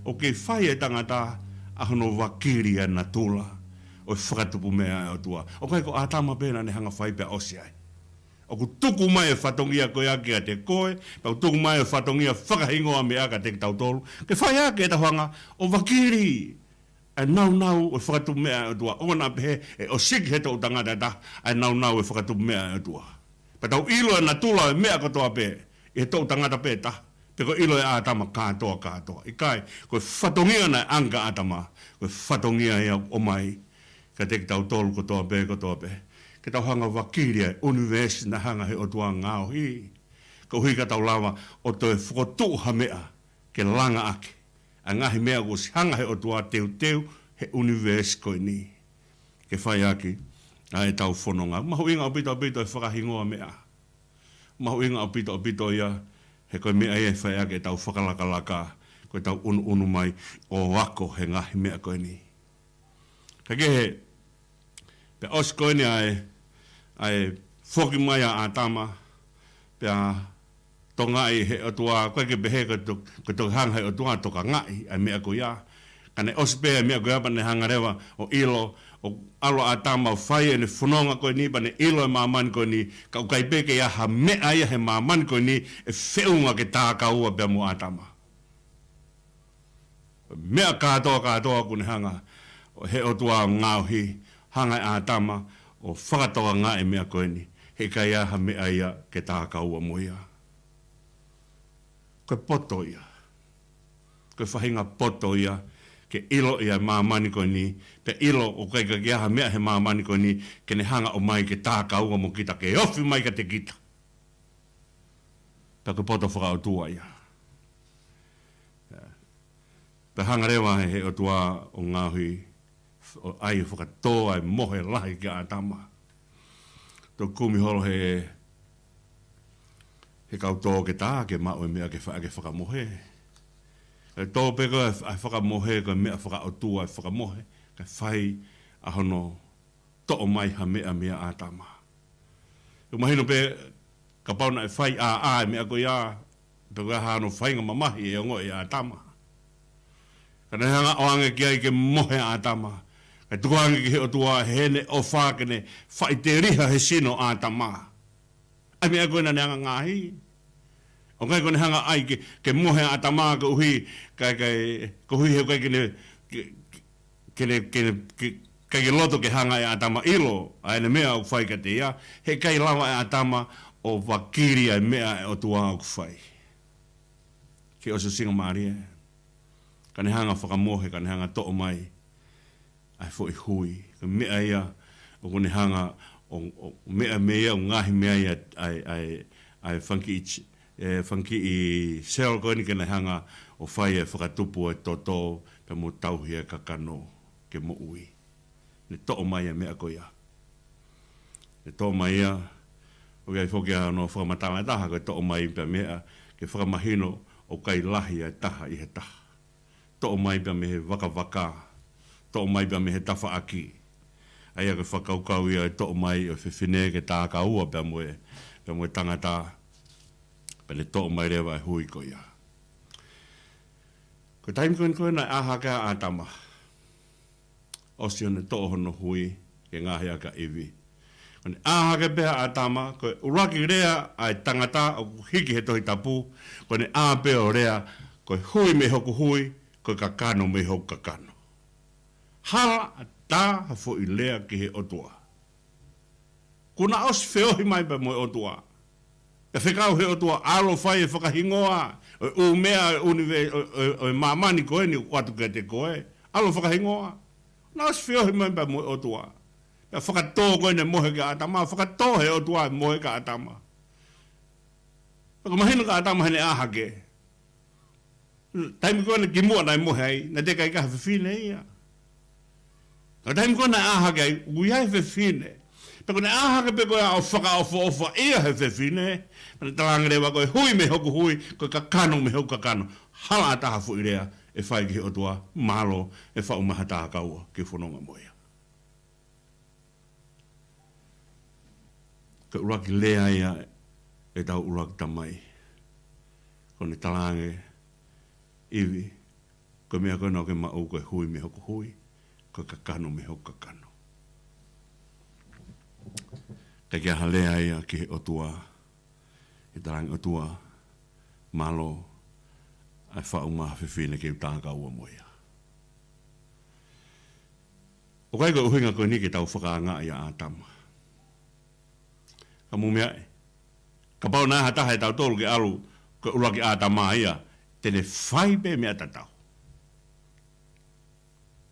ʻOku kei fai e tangata ʻa hono vakili ʻa e natula ʻo e fakatupu meʻa ʻa e ʻOtua. ʻOku ʻikai ko ʻĀtama pē naʻa ne hanga fai pea ʻosi ai. ʻOku tuku mai e fatongia ko ia kiate koe, pea ʻoku tuku mai e fatongia fakahingoa meʻa kiate kitautolu. Ke fai ʻaki ʻetau hanga ʻo vakili ʻa e nāunau ʻo e fakatupu meʻa ʻa e ʻOtua. ʻOua naʻa pehē ʻe ʻosiki he toʻu tangata ʻe taha ʻa e nāunau ʻo e fakatupu meʻa ʻa e ʻOtua. Pea tau ʻilo e natula ʻo e meʻa kotoa pē ʻi he toʻu tangata pē ʻe taha. Pe ko e ʻilo ʻe ʻĀtama kātoa, kātoa. ʻIkai, ko e fatongia naʻe ʻange kia ʻĀtama, ko e fatongia ia ʻoku ʻomai kiate kitautolu kotoa pē, kotoa pē. Ke tau hanga ʻo vakili ʻa e ʻunivēsi naʻe hanga he ʻOtua ʻo ngaohi. Koeʻuhi ka tau lava ʻo toe fokotuʻu ha meʻa ke langa ʻaki ʻa e ngaahi meʻa kuo ʻosi hanga he ʻOtua ʻo teuteu he ʻunivēsi ko eni ke fai ʻaki ʻa ʻetau fononga. Mahuʻinga ʻaupito, ʻaupito e fakahingoa meʻa. Mahuʻinga ʻaupito, ʻaupito ia, he ko e meʻa ia ʻe fai ʻaki ʻetau fakalakalaka, ko ʻetau ʻunuʻunu mai ʻo ako he ngaahi meʻa ko eni. Ka kehe, pea ʻosi ko eni ʻa e, ʻa e foki mai ʻa ʻĀtama, pea tokangaʻi he ʻOtua, ʻoku ʻikai ke pehē ko e to-, ko e toki hanga he ʻOtua ʻo tokangaʻi ʻa e meʻa ko ia. Ka ne ʻosi pē ʻa e meʻa ko ia pea ne hanga leva ʻo ʻilo ʻOku ʻalu ʻa ʻĀtama ʻo fai ʻene fononga ko eni pea ne ʻilo e māmani ko eni, ka ʻoku ʻikai pē ke ʻi ai ha meʻa ia he māmani ko eni ʻe feʻunga ke tākaua pea mo ʻĀtama. Meʻa kātoa kātoa ʻoku ne hanga ʻe he ʻOtua ʻo ngaohi, hanga ʻe ʻĀtama ʻo fakatokangaʻi e meʻa ko eni, heʻikai ʻi ai ha meʻa ia ke tākaua mo ia. Ko e poto ia. Ko e faʻahinga poto ia, ke ʻilo ia e māmani ko eni, pea ʻilo ʻoku ʻikai ke ʻi ai ha meʻa he māmani ko eni ke ne hanga ʻo ʻomai ke tākaua mo kita, ke ofi mai kiate kita. Pea ko e poto fakaʻotua ia. Pea hanga leva ʻe he ʻOtua ʻo ngaohi, ʻo ʻai ʻo fakatō ʻa e mohe lahi kia ʻĀtama. Toki kumi holo ʻe he, he kau toketā ke maʻu e meʻa ke fa-, ke fakamohe. ʻE tō pē ko e, ʻa e fakamohe, ko e meʻa fakaʻotua e fakamohe, kae fai ʻa hono toʻo mai ha meʻa meia ʻĀtama. ʻOku mahino pē kapau naʻe fai ʻāʻā e meʻa ko ia, pe ko e hā hono faingamamahi ʻe ongoʻi ʻe ʻĀtama. Ka naʻe hanga ʻo ʻoange ki ai ke mohe ʻa ʻĀtama. Kae tuku ange ki he ʻOtua heʻene ʻofa ke ne faʻiteliha he sino ʻo ʻĀtama. ʻA e meʻa ko ē naʻa ne hanga ngaohi. ʻOku ʻikai ko ʻene hanga ʻai ke, ke mohe ʻa ʻĀtama koeʻuhi, kae, kae, koeʻuhi he ʻoku ʻikai ke ne, ke, ke ne, ke ne, ke, ʻikai ke loto ke hanga ʻe ʻĀtama ʻilo ʻa ʻene meʻa ʻoku fai kiate ia, heʻikai lava ʻe ʻĀtama ʻo vakili ʻa e meʻa ʻa e ʻOtua ʻoku fai. Ke ʻosi ʻo singamālie. Ka ne hanga fakamohe, ka ne hanga toʻo mai ʻa e foʻi hui. Ko e meʻa ia ʻoku ne hanga ʻo, ʻo meʻa mei ai, ʻo ngaohi mei ai ʻa e, ʻa e, ʻa e, ʻa e fanga kiʻi, ē, fanga kiʻi cell ko eni ke ne hanga ʻo fai e fakatupu e toto, pea mo tauhi e kakano ke moʻui. Ne toʻo mai e meʻa ko ia. Ne toʻo mai ia, ʻoku ʻi ai foki ʻa hono fakamatala ʻe taha, ko e toʻo mai pē meʻa, ke fakamahino ʻoku ʻikai lahi ʻa e taha ʻi he taha. Toʻo mai pē mei he vakavaka, toʻo mai pē mei he tafaʻaki. ʻA ia ko e fakakaukau ia e toʻo mai ʻo e fefine ke tākaua pea mo e, pea mo e tangata, pea ne toʻo mai leva e hui ko ia. Ko e taimi ko eni ko ē naʻe ʻā hake ai ʻa ʻĀtama. ʻOsi ʻene toʻo hono hui ke ngaohi ʻaki ʻa ʻIvi. Ko ʻene ʻā hake pē ʻa ʻĀtama, ko e ʻuluaki lea ʻa e tangata ʻoku hiki he Tohi Tapu, ko ʻene ʻā pē ʻo lea, ko e hui mei hoku hui, ko e kakano mei hoku kakano. Hala ʻatā ha foʻi lea ki he ʻOtua. Kuo na ʻosi feohi mai pea mo e ʻOtua. Pea fekau he ʻOtua, ʻalu ʻo fai e fakahingoa ʻo e ʻū meʻa ʻo e ʻunive-, ʻo, ʻo, ʻo e māmani ko eni ʻoku ʻoatu kiate koe. ʻAlu ʻo fakahingoa. Na ʻosi feohi mai pea mo e ʻOtua. Pea fakatō ko ē ʻene mohe kia ʻĀtama, fakatō he ʻOtua e mohe kia ʻĀtama. Pea ko e mahino kia ʻĀtama heʻene ʻā hake. Taimi ko ē naʻe kimuʻa naʻe mohe ai, naʻe teʻeki ai ke ʻi ai ha fefine ia. Ka taimi ko ē naʻe ʻā hake ai, ʻoku ʻi ai e fefine. Pea ko ʻene ʻā hake pē ko ia ʻo fakaʻofoʻofaʻia he fefine, pea ne talaange leva ko e hui mei hoku hui, ko e kakano mei hoku kakano. Hala ʻatā ha foʻi lea ʻe fai ki he ʻOtua, mālō ʻe faʻu mai ha tākaua ke fononga mo ia. Ko e ʻuluaki lea ia ʻetau ʻuluaki tamai. Ko ʻene talaange, ʻIvi, ko e meʻa ko ena ʻoku ke maʻu ko e hui mei hoku hui, ko e kakano mei hoku kakano. Ka ʻikai ha lea ia ki he ʻOtua, ʻe talaange ʻOtua, mālō, ʻa e faʻu mai ha fefine ke u tākaua mo ia. ʻOku ʻikai ko e ʻuhinga ko eni ke tau fakaangaʻi ʻa ʻĀtama. Ka mou meaʻi, kapau naʻe ʻi ai ha taha ʻe tautolu ke ʻalu, ko e ʻuluaki ʻĀtama ia, te ne fai pē meʻa tatau.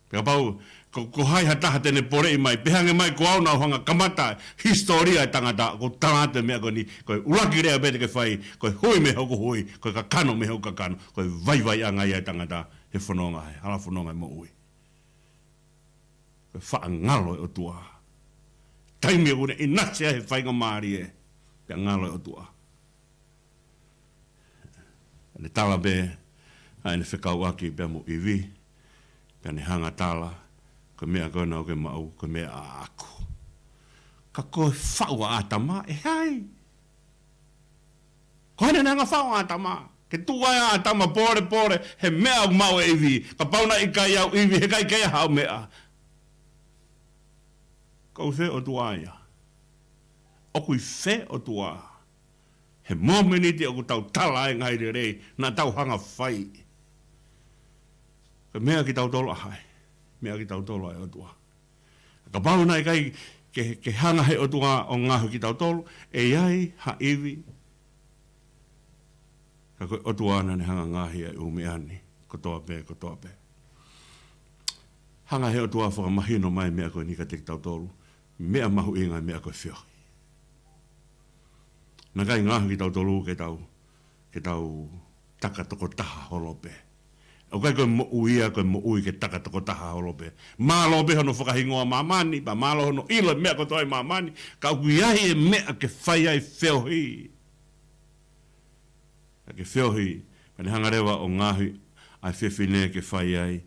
Pea kapau, ko, ko hai ha taha te ne poleʻi mai, pehē ange mai ko au naʻa ku hanga kamata hisitōlia e tangata, ʻoku ou tala atu e meʻa ko eni, ko e ʻuluaki lea pē te ke fai, ko e hui mei hoku hui, ko e kakano mei hoku kakano, ko e vaivaiʻanga ia e tangata, he fononga, he hala fononga e moʻui. Ko e faʻa ngalo e ʻOtua. Taimi ʻoku ne ʻinasi ai he faingamālie, pea ngalo e ʻOtua. Ne tala pē ʻa ʻene fekauʻaki pea mo ʻIvi, pea ne hanga tala, ko e meʻa ko ena ʻoku ke maʻu, ko e meʻa ʻaʻaku. Ka ko e faʻu ʻa ʻĀtama, ʻe hai? Ko hai naʻa ne hanga faʻu ʻa ʻĀtama? Ke tuʻu ai ʻa ʻĀtama pōlepole he meʻa ʻoku maʻu ʻe ʻIvi. Kapau naʻe ʻikai ʻa ʻIvi, heʻikai ke ʻi ai haʻo meʻa. Ko e fē ʻOtua ia? ʻOku ʻi fē ʻOtua? He mōmeniti ʻoku tau tala ai e ngaahi lelei naʻa tau hanga fai. Ko e meʻa kitautolu ʻa hai? Meʻa kitautolu ʻa e ʻOtua. Kapau naʻe ʻikai ke, ke hanga he ʻOtua ʻo ngaohi kitautolu, ʻe ʻi ai ha ivi. Ka ko e ʻOtua naʻa ne hanga ngaohi ʻa e ʻū meʻa ni, kotoa pē, kotoa pē. Hanga he ʻOtua fakamahino mai e meʻa ko eni kiate kitautolu, meʻa mahuʻinga e meʻa ko e feohi. Naʻe ʻikai ngaohi kitautolu ke tau, ke tau taka tokotaha holo pē. ʻOku ʻikai ko e moʻui ia, ko e moʻui ke taka tokotaha holo pē. Mālō pē hono fakahingoa māmani, pea mālō hono ʻilo e meʻa kotoa ʻi māmani, ka ʻoku ʻi ai e meʻa ke fai ai e feohi. Ka ke feohi, pea ne hanga leva ʻo ngaohi ʻa e fefine ke fai ai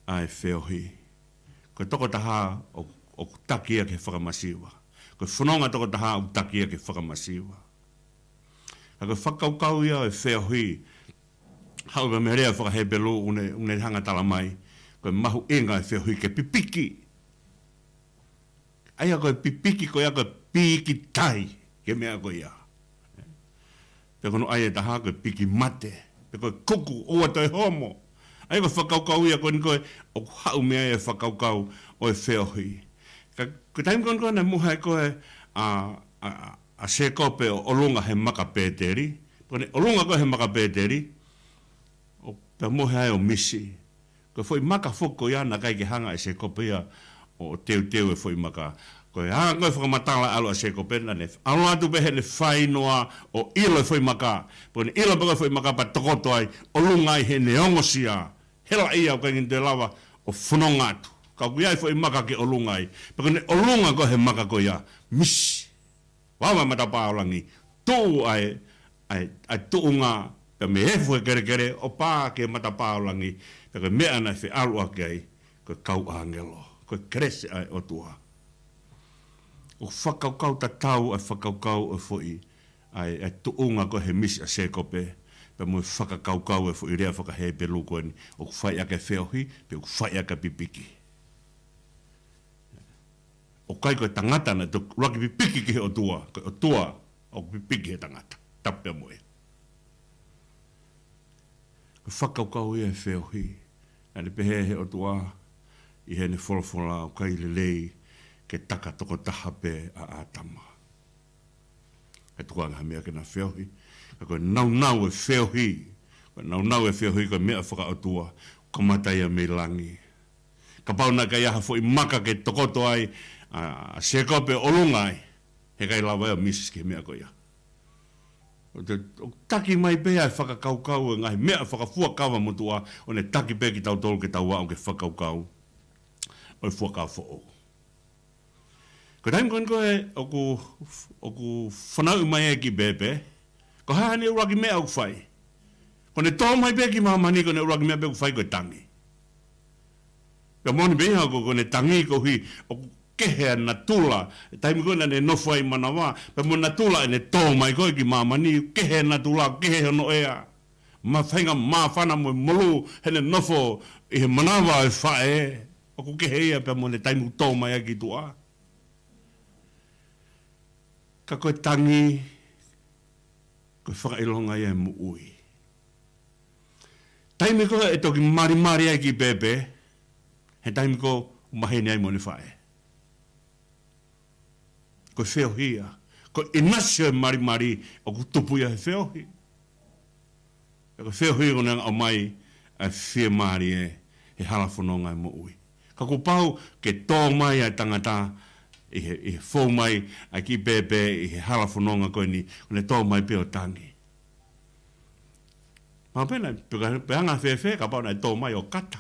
ʻa e feohi. Ko e tokotaha ʻo, ʻoku taki ia ki he fakamasiva. Ko e fononga tokotaha ʻoku taki ia ki he fakamasiva. Ka ko e fakakaukau ia ʻo e feohi, haʻu pē mei he lea faka-Hepelū, ʻoku ne, ʻoku ne hanga tala mai, ko e mahuʻinga e feohi ke pipiki. ʻA ia ko e pipiki ko ia ko e pīkitai ki he meʻa ko ia. Pe ko hono ʻai ʻe taha ko e piki mate. Pe ko e kuku ʻoua toe homo. ʻA ia ko e fakakaukau ia ko eni ko ē ʻoku haʻu mei ai e fakakaukau ʻo e feohi. Ka, ko e taimi ko eni ko ē naʻe mohe ai ko ē ʻa, ʻa, ʻa, ʻa Sēkope ʻo ʻolunga he maka Pēteli. Ko ʻene ʻolunga ko ē he maka Pēteli, ʻo pea mohe ai ʻo misi. Ko e foʻi maka foki ko ia naʻe ʻikai ke hanga ʻe Sēkope ia ʻo teuteu e foʻi maka. Ko e hanga ko ē fakamatala ʻalu ʻa Sēkope naʻa ne ʻalu atu pē heʻene fai noa ʻo ʻilo e foʻi maka. Pea ko ʻene ʻilo pē ko ē foʻi maka pea tokoto ai, ʻolunga ai heʻene ongosia. Helaʻia ʻoku ʻikai ke ne toe lava ʻo fononga atu. Ka ʻoku ʻi ai e foʻi maka ke ʻolunga ai. Pea ko ʻene ʻolunga ko ē he maka ko ia, misi. Vava e matapā ʻo langi, tuʻu ai, ai, ai tuʻunga, pea mei he efu he kelekele, ʻo pā ki he matapā ʻo langi, pea ko e meʻa naʻe feʻaluʻaki ai, ko e kau ʻāngelo, ko e kelesi ʻa e ʻOtua. ʻOku fakakaukau tatau ʻa e fakakaukau ʻo e foʻi, ʻa e, ʻa e tuʻunga ko ē he misi ʻa Sēkope, pea mo e fakakaukau ʻo e foʻi lea faka-Hepelū ko eni, ʻoku fai ʻaki e feohi, pe ʻoku fai ʻaki e pipiki. ʻOku ʻikai ko e tangata naʻe toki ʻuluaki pipiki ki he ʻOtua, ko e ʻOtua ʻoku pipiki he tangata. Tapu pea mo ia. Ko e fakakaukau ia e feohi. Naʻa ne pehē he ʻOtua ʻi heʻene folofola ʻoku ʻikai lelei ke taka tokotaha pē ʻa ʻĀtama. He tukuange ha meʻa ke na feohi. Ka ko e naunau e feohi. Ko e naunau e feohi ko e meʻa fakaʻotua. Kamata ia mei langi. Kapau naʻe ʻikai ha foʻi maka ke tokoto ai, ʻa, ʻa Sēkope ʻolunga ai, he ʻikai lava ia ʻo misi ki he meʻa ko ia. ʻO te, ʻo taki mai pē ʻa e fakakaukau ʻo e ngaahi meʻa fakafuakava motuʻa, ʻo ne taki pē kitautolu ke tau aʻu ki he fakakaukau ʻo e Fuakava Foʻou. Ko e taimi ko eni ko ē ʻoku, ʻoku fanauʻi mai ai e kiʻi pēpē, ko e hā ʻene ʻuluaki meʻa ʻoku fai? Ko ʻene tō mai pē ki māmani, ko ʻene ʻuluaki meʻa pē ʻoku fai ko e tangi. Pea moʻoni pē ia ko, ko ʻene tangi koeʻuhi ʻoku kehe ʻa natula, taimi ko ē naʻa ne nofo ai ʻi manava, pea mo natula ʻene tō mai ko ē ki māmani, kehe natula, kehe hono ʻea. Mo e faʻahinga māfana mo e molū heʻene nofo ʻi he manava ʻo e faʻē, ʻoku kehe ia pea mo ʻene taimi ʻoku tō mai ai ki tuʻa. Ka ko e tangi, ko e fakaʻilonga ia e moʻui. Taimi ko ē ʻe toki malimali ai e kiʻi pēpē, he taimi ko ē ʻoku maheni ai mo ʻene faʻē. Ko e feohi ia. Ko e ʻinasi ʻo e malimali ʻoku tupu ia he feohi. Pea ko e feohi ko ʻene hanga ʻo ʻomai ʻa e fiemālie he hala fononga e moʻui. Ka kuo pau ke tō mai ʻa e tangata ʻi he, ʻi he fou mai ʻa e kiʻi pēpē ʻi he hala fononga ko eni, ko ʻene tō mai pē ʻo tangi. Mahalo pē naʻe, pe ko e, pe anga fēfē, kapau naʻe tō mai ʻo kata.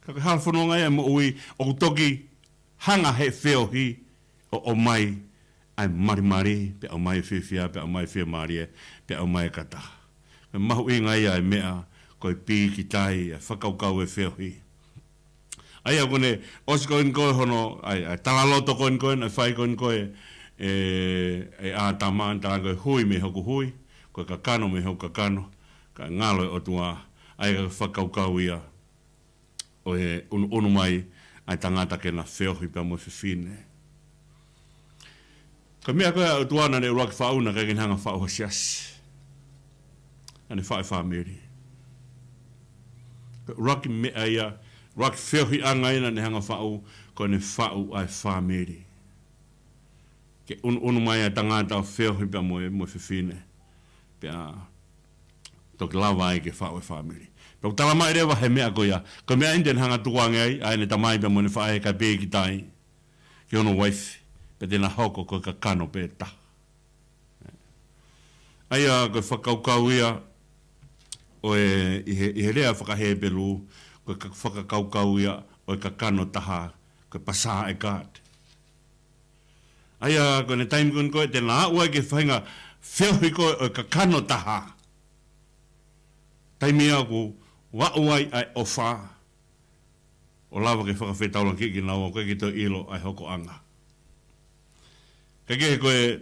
Ka ko e hala fononga ia e moʻui, ʻoku toki hanga he feohi ʻo ʻomai ʻa e malimali, pea ʻomai e fiefia, pea ʻomai e fiemālie, pea ʻomai e kata. Ko e mahuʻinga ia e meʻa, ko e pīkitai, ʻa e fakakaukau e feohi. ʻA ia ko ʻene ʻosi ko eni ko ē hono, ʻa e, ʻa e talaloto ko eni ko ē, naʻe fai ko eni ko ē, ʻe, ʻe ʻĀtama, tala ko e hui mei hoku hui, ko e kakano mei hoku kakano, ka ngalo e ʻOtua, ʻa ia ko e fakakaukau ia ʻo e ʻunuʻunu mai ʻa e tangata ke na feohi pea mo e fefine. Ko e meʻa ko ē ʻa e ʻOtua naʻa ne ʻuluaki faʻu, naʻe ʻikai ke ne hanga faʻu ha siasi. Naʻa ne faʻu e fāmili. Ko e ʻuluaki meʻa ia, ʻuluaki feohiʻanga ia naʻa ne hanga faʻu, ko ʻene faʻu ʻa e fāmili. Ke unuunu mai ʻa e tangata ʻo feohi pea mo e, mo e fefine. Pea toki lava ai ke faʻu e fāmili. Pea ʻoku tala mai leva he meʻa ko ia. Ko e meʻa eni te ne hanga tukuange ai, ʻa ʻene tamai pea mo ʻene faʻē kae pīkitai ki hono uaifi. Pea te na hoko ko e kakano pē taha. ʻA ia ko e fakakaukau ia, ʻo e, ʻi he, ʻi he lea faka-Hepelū, ko e ka-, fakakaukau ia, ʻo e kakano taha, ko e pasā ʻe kāte. ʻA ia, ko ʻene taimi ko eni ko ē, te na aʻu ai ki he faʻahinga feohi ko ē ʻo e kakano taha. Taimi ia ʻoku aʻu ai ʻa e ʻofa. ʻO lava ke fakafetaulaki kinaua, ʻoku ʻikai ke toe ʻilo ʻa e hokoʻanga. Kae kehe ko e,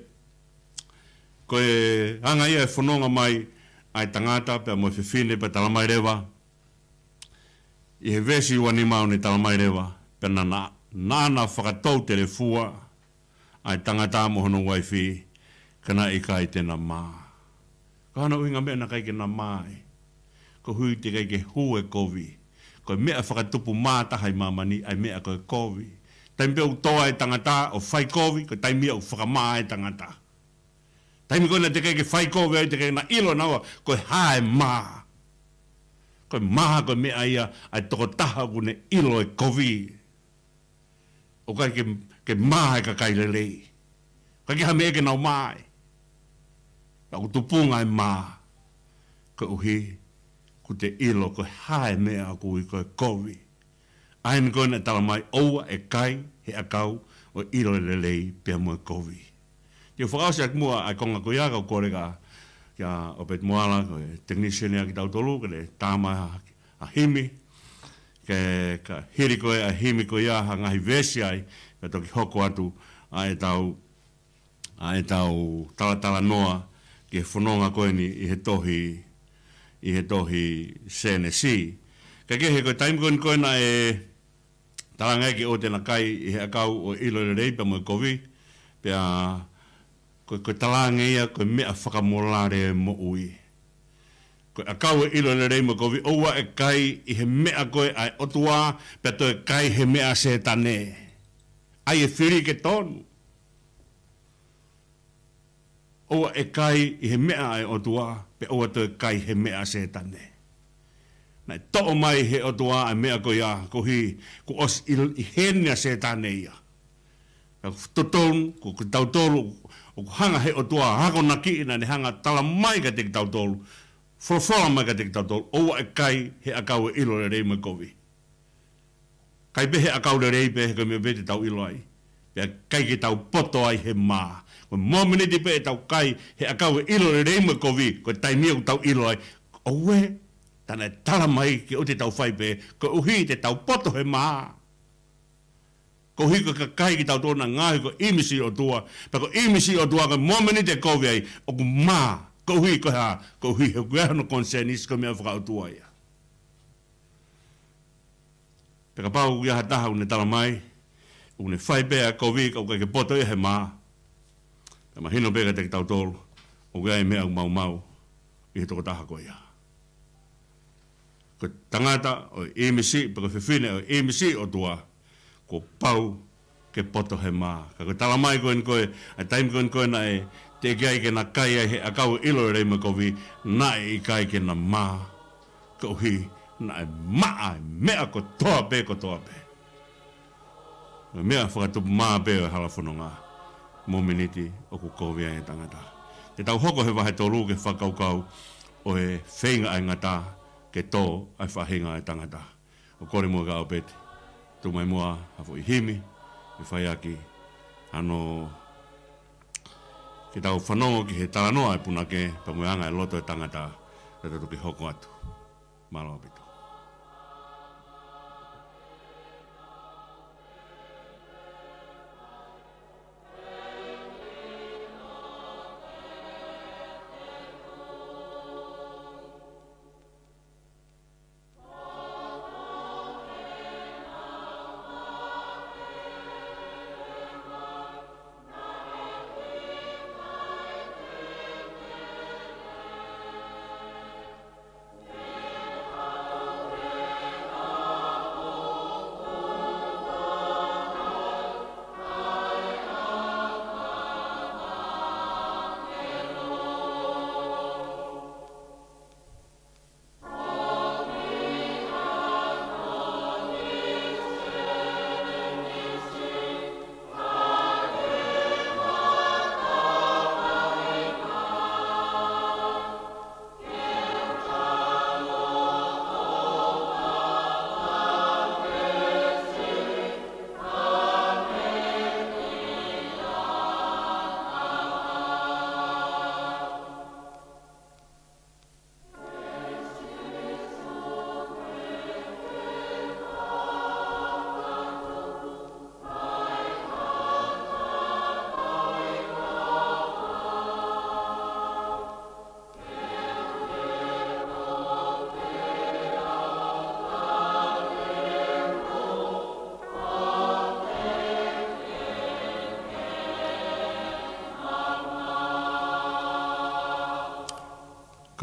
ko e anga ia e fononga mai ʻa e tangata pea mo e fefine pea tala mai leva. ʻI he veesi ua nima ʻoku ne tala mai leva, pea naʻa, naʻa na fakatou telefua ʻa e tangata mo hono uaifi, ka naʻe ʻikai te na mā. Ko hono ʻuhinga meʻa naʻe ʻikai ke na mā ai. Koeʻuhi teʻeki ai ke hū e kovi. Ko e meʻa fakatupu mā taha ʻi māmani, ʻa e meʻa ko e kovi. Taimi pē ʻoku tō ai e tangata ʻo fai kovi, ko e taimi ia ʻoku fakamā ai e tangata. Taimi ko ē naʻe teʻeki ai ke fai kovi ai, teʻeki ai ke na ʻilo naua ko e hā e mā. Ko e mā ko e meʻa ia ʻa e tokotaha ʻoku ne ʻilo e kovi. ʻOku ʻikai ke, ke mā e kakai lelei. ʻIkai ke ha meʻa ke nau mā ai. Pea ʻoku tupunga e mā. Koeʻuhi, ʻoku te ʻilo ko e hā e meʻa ʻoku ui ko e kovi. ʻA eni ko ē naʻe tala mai ʻoua ʻe kai he ʻakau ʻo e ʻilo lelei pea mo e kovi. Te u fakaʻosi ʻaki muʻa ʻa e konga ko ia kae kole kia, kia ʻOpeti Moala, ko e technician ia kitautolu, ke ne tā mai ha, ha himi, ke, ka hili ko ē ʻa e himi ko ia ha ngaahi veesi ai, ka toki hoko atu ʻa ʻetau, ʻa ʻetau talatalanoa ki he fononga ko eni ʻi he tohi, ʻi he tohi Sēnesi. Kae kehe ko e taimi ko eni ko ē naʻe talaange ke ʻoua te na kai ʻi he ʻakau ʻo e ʻilo lelei pea mo e kovi, pea ko, ko e talaange ia ko e meʻa fakamolale e moʻui. Ko e ʻakau ʻo e ʻilo lelei mo e kovi, ʻoua ʻe kai ʻi he meʻa ko ē ʻa e ʻOtua, pea toe kai he meʻa ʻa Sētane. ʻA ia ʻe fili ke tonu. ʻOua ʻe kai ʻi he meʻa ʻa e ʻOtua, pea ʻoua toe kai he meʻa ʻa Sētane. Naʻe toʻo mai he ʻOtua ʻa e meʻa ko ia, koeʻuhi kuo ʻosi ʻi, ʻi heni ʻa Sētane ia. Ka ʻoku totonu, ko, ko kitautolu, ʻoku hanga he ʻOtua, akonakiʻi naʻa ne hanga tala mai kiate kitautolu, folofola mai kiate kitautolu, ʻoua ʻe kai he ʻakau ʻo e ʻilo lelei mo e kovi. Kai pē he ʻakau lelei pē he ko e meʻa pē te tau ʻilo ai. Pea ʻikai ke tau poto ai he mā. Ko e momeniti pē ʻe tau kai he ʻakau ʻo e ʻilo lelei mo e kovi, ko e taimi ia ʻoku tau ʻilo ai. ʻOua, tā naʻe tala mai ke ʻoua te tau fai pē, koeʻuhi te tau poto he mā. Koeʻuhi ko e kakai kitautolu naʻa ngaohi ko e ʻīmisi ʻo e ʻOtua. Pea ko e ʻīmisi ʻo e ʻOtua ko e momeniti ʻe kovi ai, ʻoku mā. Koeʻuhi ko e hā, koeʻuhi he ʻoku ʻi ai hono konisēnisi ko e meʻa fakaʻotua ia. Pea kapau ʻoku ʻi ai ha taha ʻoku ne tala mai, ʻoku ne fai pē ʻa e kovi ka ʻoku ʻikai ke poto ia he mā. Pea mahino pē kiate kitautolu, ʻoku ʻi ai e meʻa ʻoku maumau ʻi he tokotaha ko ia. Ko e tangata ʻo e ʻīmisi, pe ko e fefine ʻo e ʻīmisi ʻo e ʻOtua, kuo pau ke poto he mā. Ka ko e tala mai ko eni ko ē, ʻa e taimi ko eni ko ē naʻe teʻeki ai ke na kai ai he ʻakau ʻo e ʻilo lelei mo e kovi, naʻe ʻikai ke na mā. Koeʻuhi, naʻe maʻa e meʻa kotoa pē, kotoa pē. Ko e meʻa fakatupu mā pē ʻo e hala fononga. Momeniti ʻoku kovi ai e tangata. Te tau hoko he vahe tolu ki he fakakaukau ʻo e feinga ʻa e ngata ke tō ʻa e faʻahinga ʻa e tangata. ʻOku ou kole muʻa kia ʻOpeti, tuku mai muʻa ha foʻi himi, ʻe fai ʻaki hano ke tau fanongo ki he talanoa ʻa e punake, pea mo e anga e loto ʻo e tangata, ka tau toki hoko atu. Mālō ʻaupito.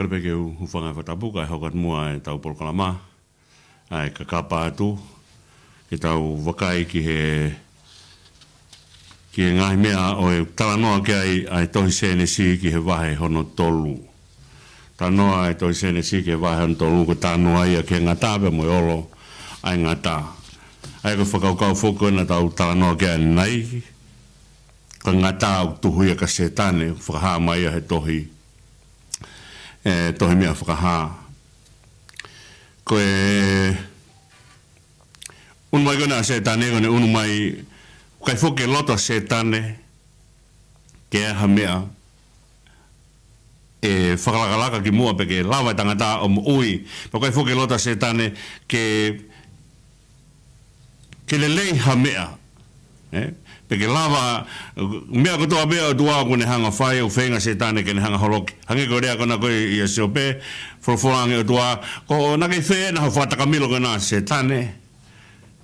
Kole pē ke u hūfanga he fakatapu kae hoko atu muʻa ʻetau polokalama, ʻa e Kakapa Atu, ke tau vakai ki he, ki he ngaahi meʻa ʻoku talanoa ki ai ʻa e tohi Sēnesi ki he vahe hono tolu. Talanoa ʻa e tohi Sēnesi ki he vahe hono tolu, ko e talanoa ia ki he ngata pea mo e olo ʻa e ngata. ʻA ia ko e fakakaukau foki ko ē naʻa tau talanoa ki ai ʻanenai, ko e ngata ʻoku tuhu ia kia Sētane, fakahā mai ia he tohi, ʻe, tohi Meʻa Fakahā. Ko e unu mai ko ena ʻa Sētane, ko ʻene unu mai, ʻikai foki ke loto ʻa Sētane ke ʻi ai ha meʻa ʻe fakalakalaka ki muʻa pe ke lava e tangata ʻo moʻui. Pea ʻikai foki ke loto ʻa Sētane ke, ke lelei ha meʻa. ʻE? Pe ke lava, meʻa kotoa pē ʻa e ʻOtua ʻoku ne hanga fai, ʻoku feinga ʻa Sētane ke ne hanga holoki. Hangē ko e lea ko ena ko ē ʻia Siope, folofola ange ʻOtua, ko e naʻe ʻikai fē ʻena hoʻo fakatakamilo ko ena Sētane.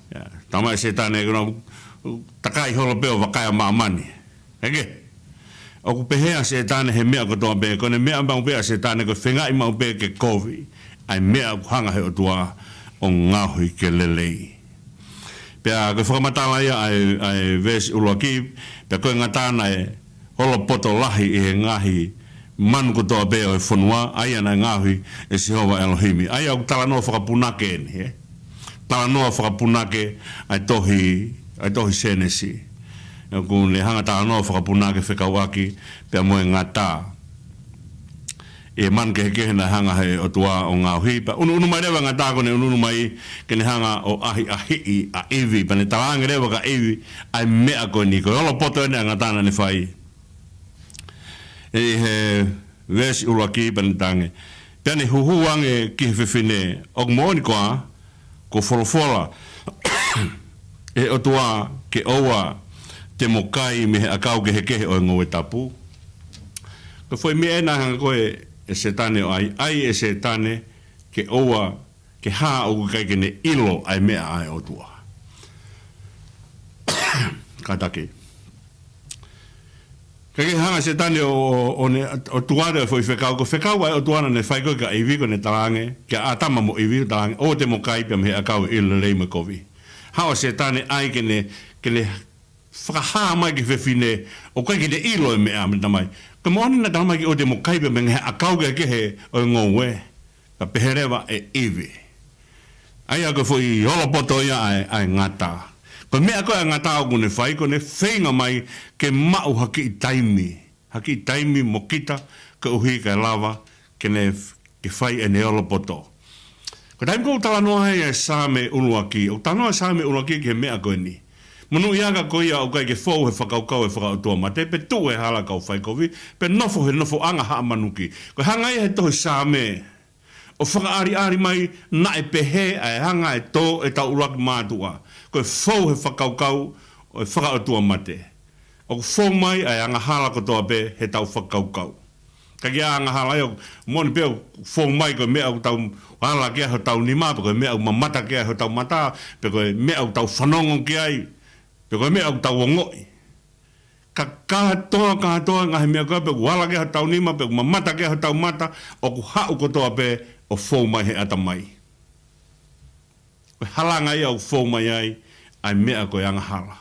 ʻIa, talamai ʻe Sētane ko ena, takai holo pē ʻo vakai ʻa māmani. ʻEke. ʻOku pehē ʻa Sētane he meʻa kotoa pē, ko ʻene meʻa maʻu pē ʻa Sētane, ko e feingaʻi maʻu pē ke kovi ʻa e meʻa ʻoku hanga he ʻOtua ʻo ngaohi ke lelei. Pea ko e fakamatala ia ʻa e, ʻa e veesi ʻuluaki, pea ko e ngata naʻe olopoto lahi ʻi he ngaahi manu kotoa pē ʻo e fonua, ʻa ia naʻe ngaohi ʻe Sihova ʻElohimi. ʻA ia ʻoku talanoa fakapunake ʻeni, ʻe? Talanoa fakapunake ʻa e tohi, ʻa e tohi Sēnesi. ʻOku ne hanga talanoa fakapunake fekauʻaki pea mo e ngata. ʻI he manu kehekehe naʻe hanga he ʻOtua ʻo ngaohi, pea unuunu mai leva e ngata ko ʻene unuunu mai ke ne hanga ʻo ʻahiʻahiʻi ʻa ʻIvi, pea ne talaange leva kia ʻIvi ʻa e meʻa ko eni, ko e olopoto ʻeni ʻa e ngata naʻa ne fai. ʻI he veesi ʻuluaki pea ne talaange, pea ne huhū ange ki he fefine, ʻOku moʻoni koā, kuo folofola ʻe he ʻOtua ke ʻoua te mo kai mei he ʻakau kehekehe ʻo e ngoue tapu? Ko e foʻi meʻa ʻena hanga ko ē ʻe Sētane ʻo ʻai, ʻai ʻe Sētane ke ʻoua, ke hā ʻoku ʻikai ke ne ʻilo ʻa e meʻa ʻa e ʻOtua. Kātaki. Kae kehe hanga ʻe Sētane ʻo, ʻo, ʻo ne, ʻo tuku atu e foʻi fekau, ko e fekau ʻa e ʻOtua naʻa ne fai ko ē kia ʻIvi, ko ʻene talaange, kia ʻĀtama mo ʻIvi, talaange, ʻoua te mo kai pea mei he ʻakau ʻo e ʻilo lelei mo e kovi. Haʻu ʻa Sētane ʻai ke ne, ke ne fakahā mai ki he fefine, ʻoku ʻikai ke ne ʻilo e meʻa, mo ne talamai. Ko e moʻoni naʻe talamai ke ʻoua te mo kai pea mei he ʻakau kehekehe ʻo e ngoue. Ka pehē leva ʻe ʻIvi. ʻA ia ko e foʻi olopoto ia ʻa e, ʻa e ngata. Ko e meʻa ko ē ʻa e ngata ʻoku ne fai, ko ʻene feinga mai ke maʻu ha kiʻi taimi. Ha kiʻi taimi mo kita, koeʻuhi kae lava ke ne, ke fai ʻene olopoto. Ko e taimi ko ē ʻoku talanoa ai ʻa e Saame ʻuluaki, ʻoku talanoa Saame ʻuluaki ki he meʻa ko eni. Monūʻiaʻanga ko ia ʻoku ʻikai ke fou he fakakaukau ʻo e fakaʻotuamate, pe tuʻu he hala kau faikovi, pe nofo he nofoʻanga haʻa manuki. Ko e hanga ia he tohi Saame ʻo fakaʻaliʻali mai naʻe pehē ʻa e hanga ʻe tō ʻetau ʻuluaki mātuʻa. Ko e fou he fakakaukau ʻo e fakaʻotuamate. ʻOku fou mai ʻa e angahala kotoa pē heʻetau fakakaukau. Ka ko e angahala ia, moʻoni pē ʻoku fou mai ko e meʻa ʻoku tau ala ki ai hotau nima, pe ko e meʻa ʻoku mamata ki ai hotau mata, pe ko e meʻa ʻoku tau fanongo ki ai, pe ko e meʻa ʻoku tau ongoʻi. Ka, kātoa, kātoa ngaahi meʻa ko ē, pe ʻoku ala ki ai hotau nima, pe ʻoku mamata ki ai hotau mata, ʻoku haʻu kotoa pē ʻo fou mai he ʻatamai. Ko e halanga ia ʻoku fou mai ai ʻa e meʻa ko e angahala.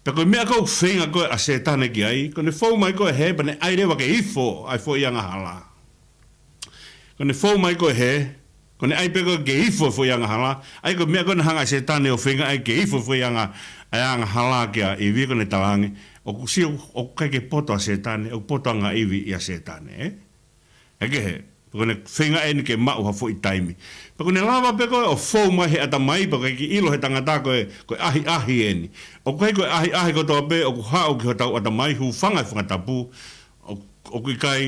Pea ko e meʻa ko ē ʻoku feinga ko ē ʻa Sētane ki ai, ko ʻene fou mai ko ē hē, pea ne ʻai leva ke ifo ʻa e foʻi angahala. Ko ʻene fou mai ko ē hē, ko ʻene ʻai pē ko ē ke ifo e foʻi angahala, ʻa ia ko e meʻa ko ē naʻe hanga ʻe Sētane ʻo feinga ai ke ifo e foʻi anga, ʻa e angahala kia ʻIvi, ko ʻene talaange, ʻoku sio, ʻoku ʻikai ke poto ʻa Sētane, ʻoku poto ange ʻa ʻIvi ʻia Sētane, ē? ʻEke hē, pea ko ʻene feinga ʻeni ke maʻu ha foʻi taimi. Pea ko ʻene lava pē ko ē ʻo fou mai he ʻatamai, pea ʻikai ke ʻilo he tangata ko e, ko e ʻahiʻahi ʻeni. ʻOku ʻikai ko e ʻahiʻahi kotoa pē ʻoku haʻu ki hotau ʻatamai, hūfanga he fakatapu, ʻo, ʻoku ʻikai,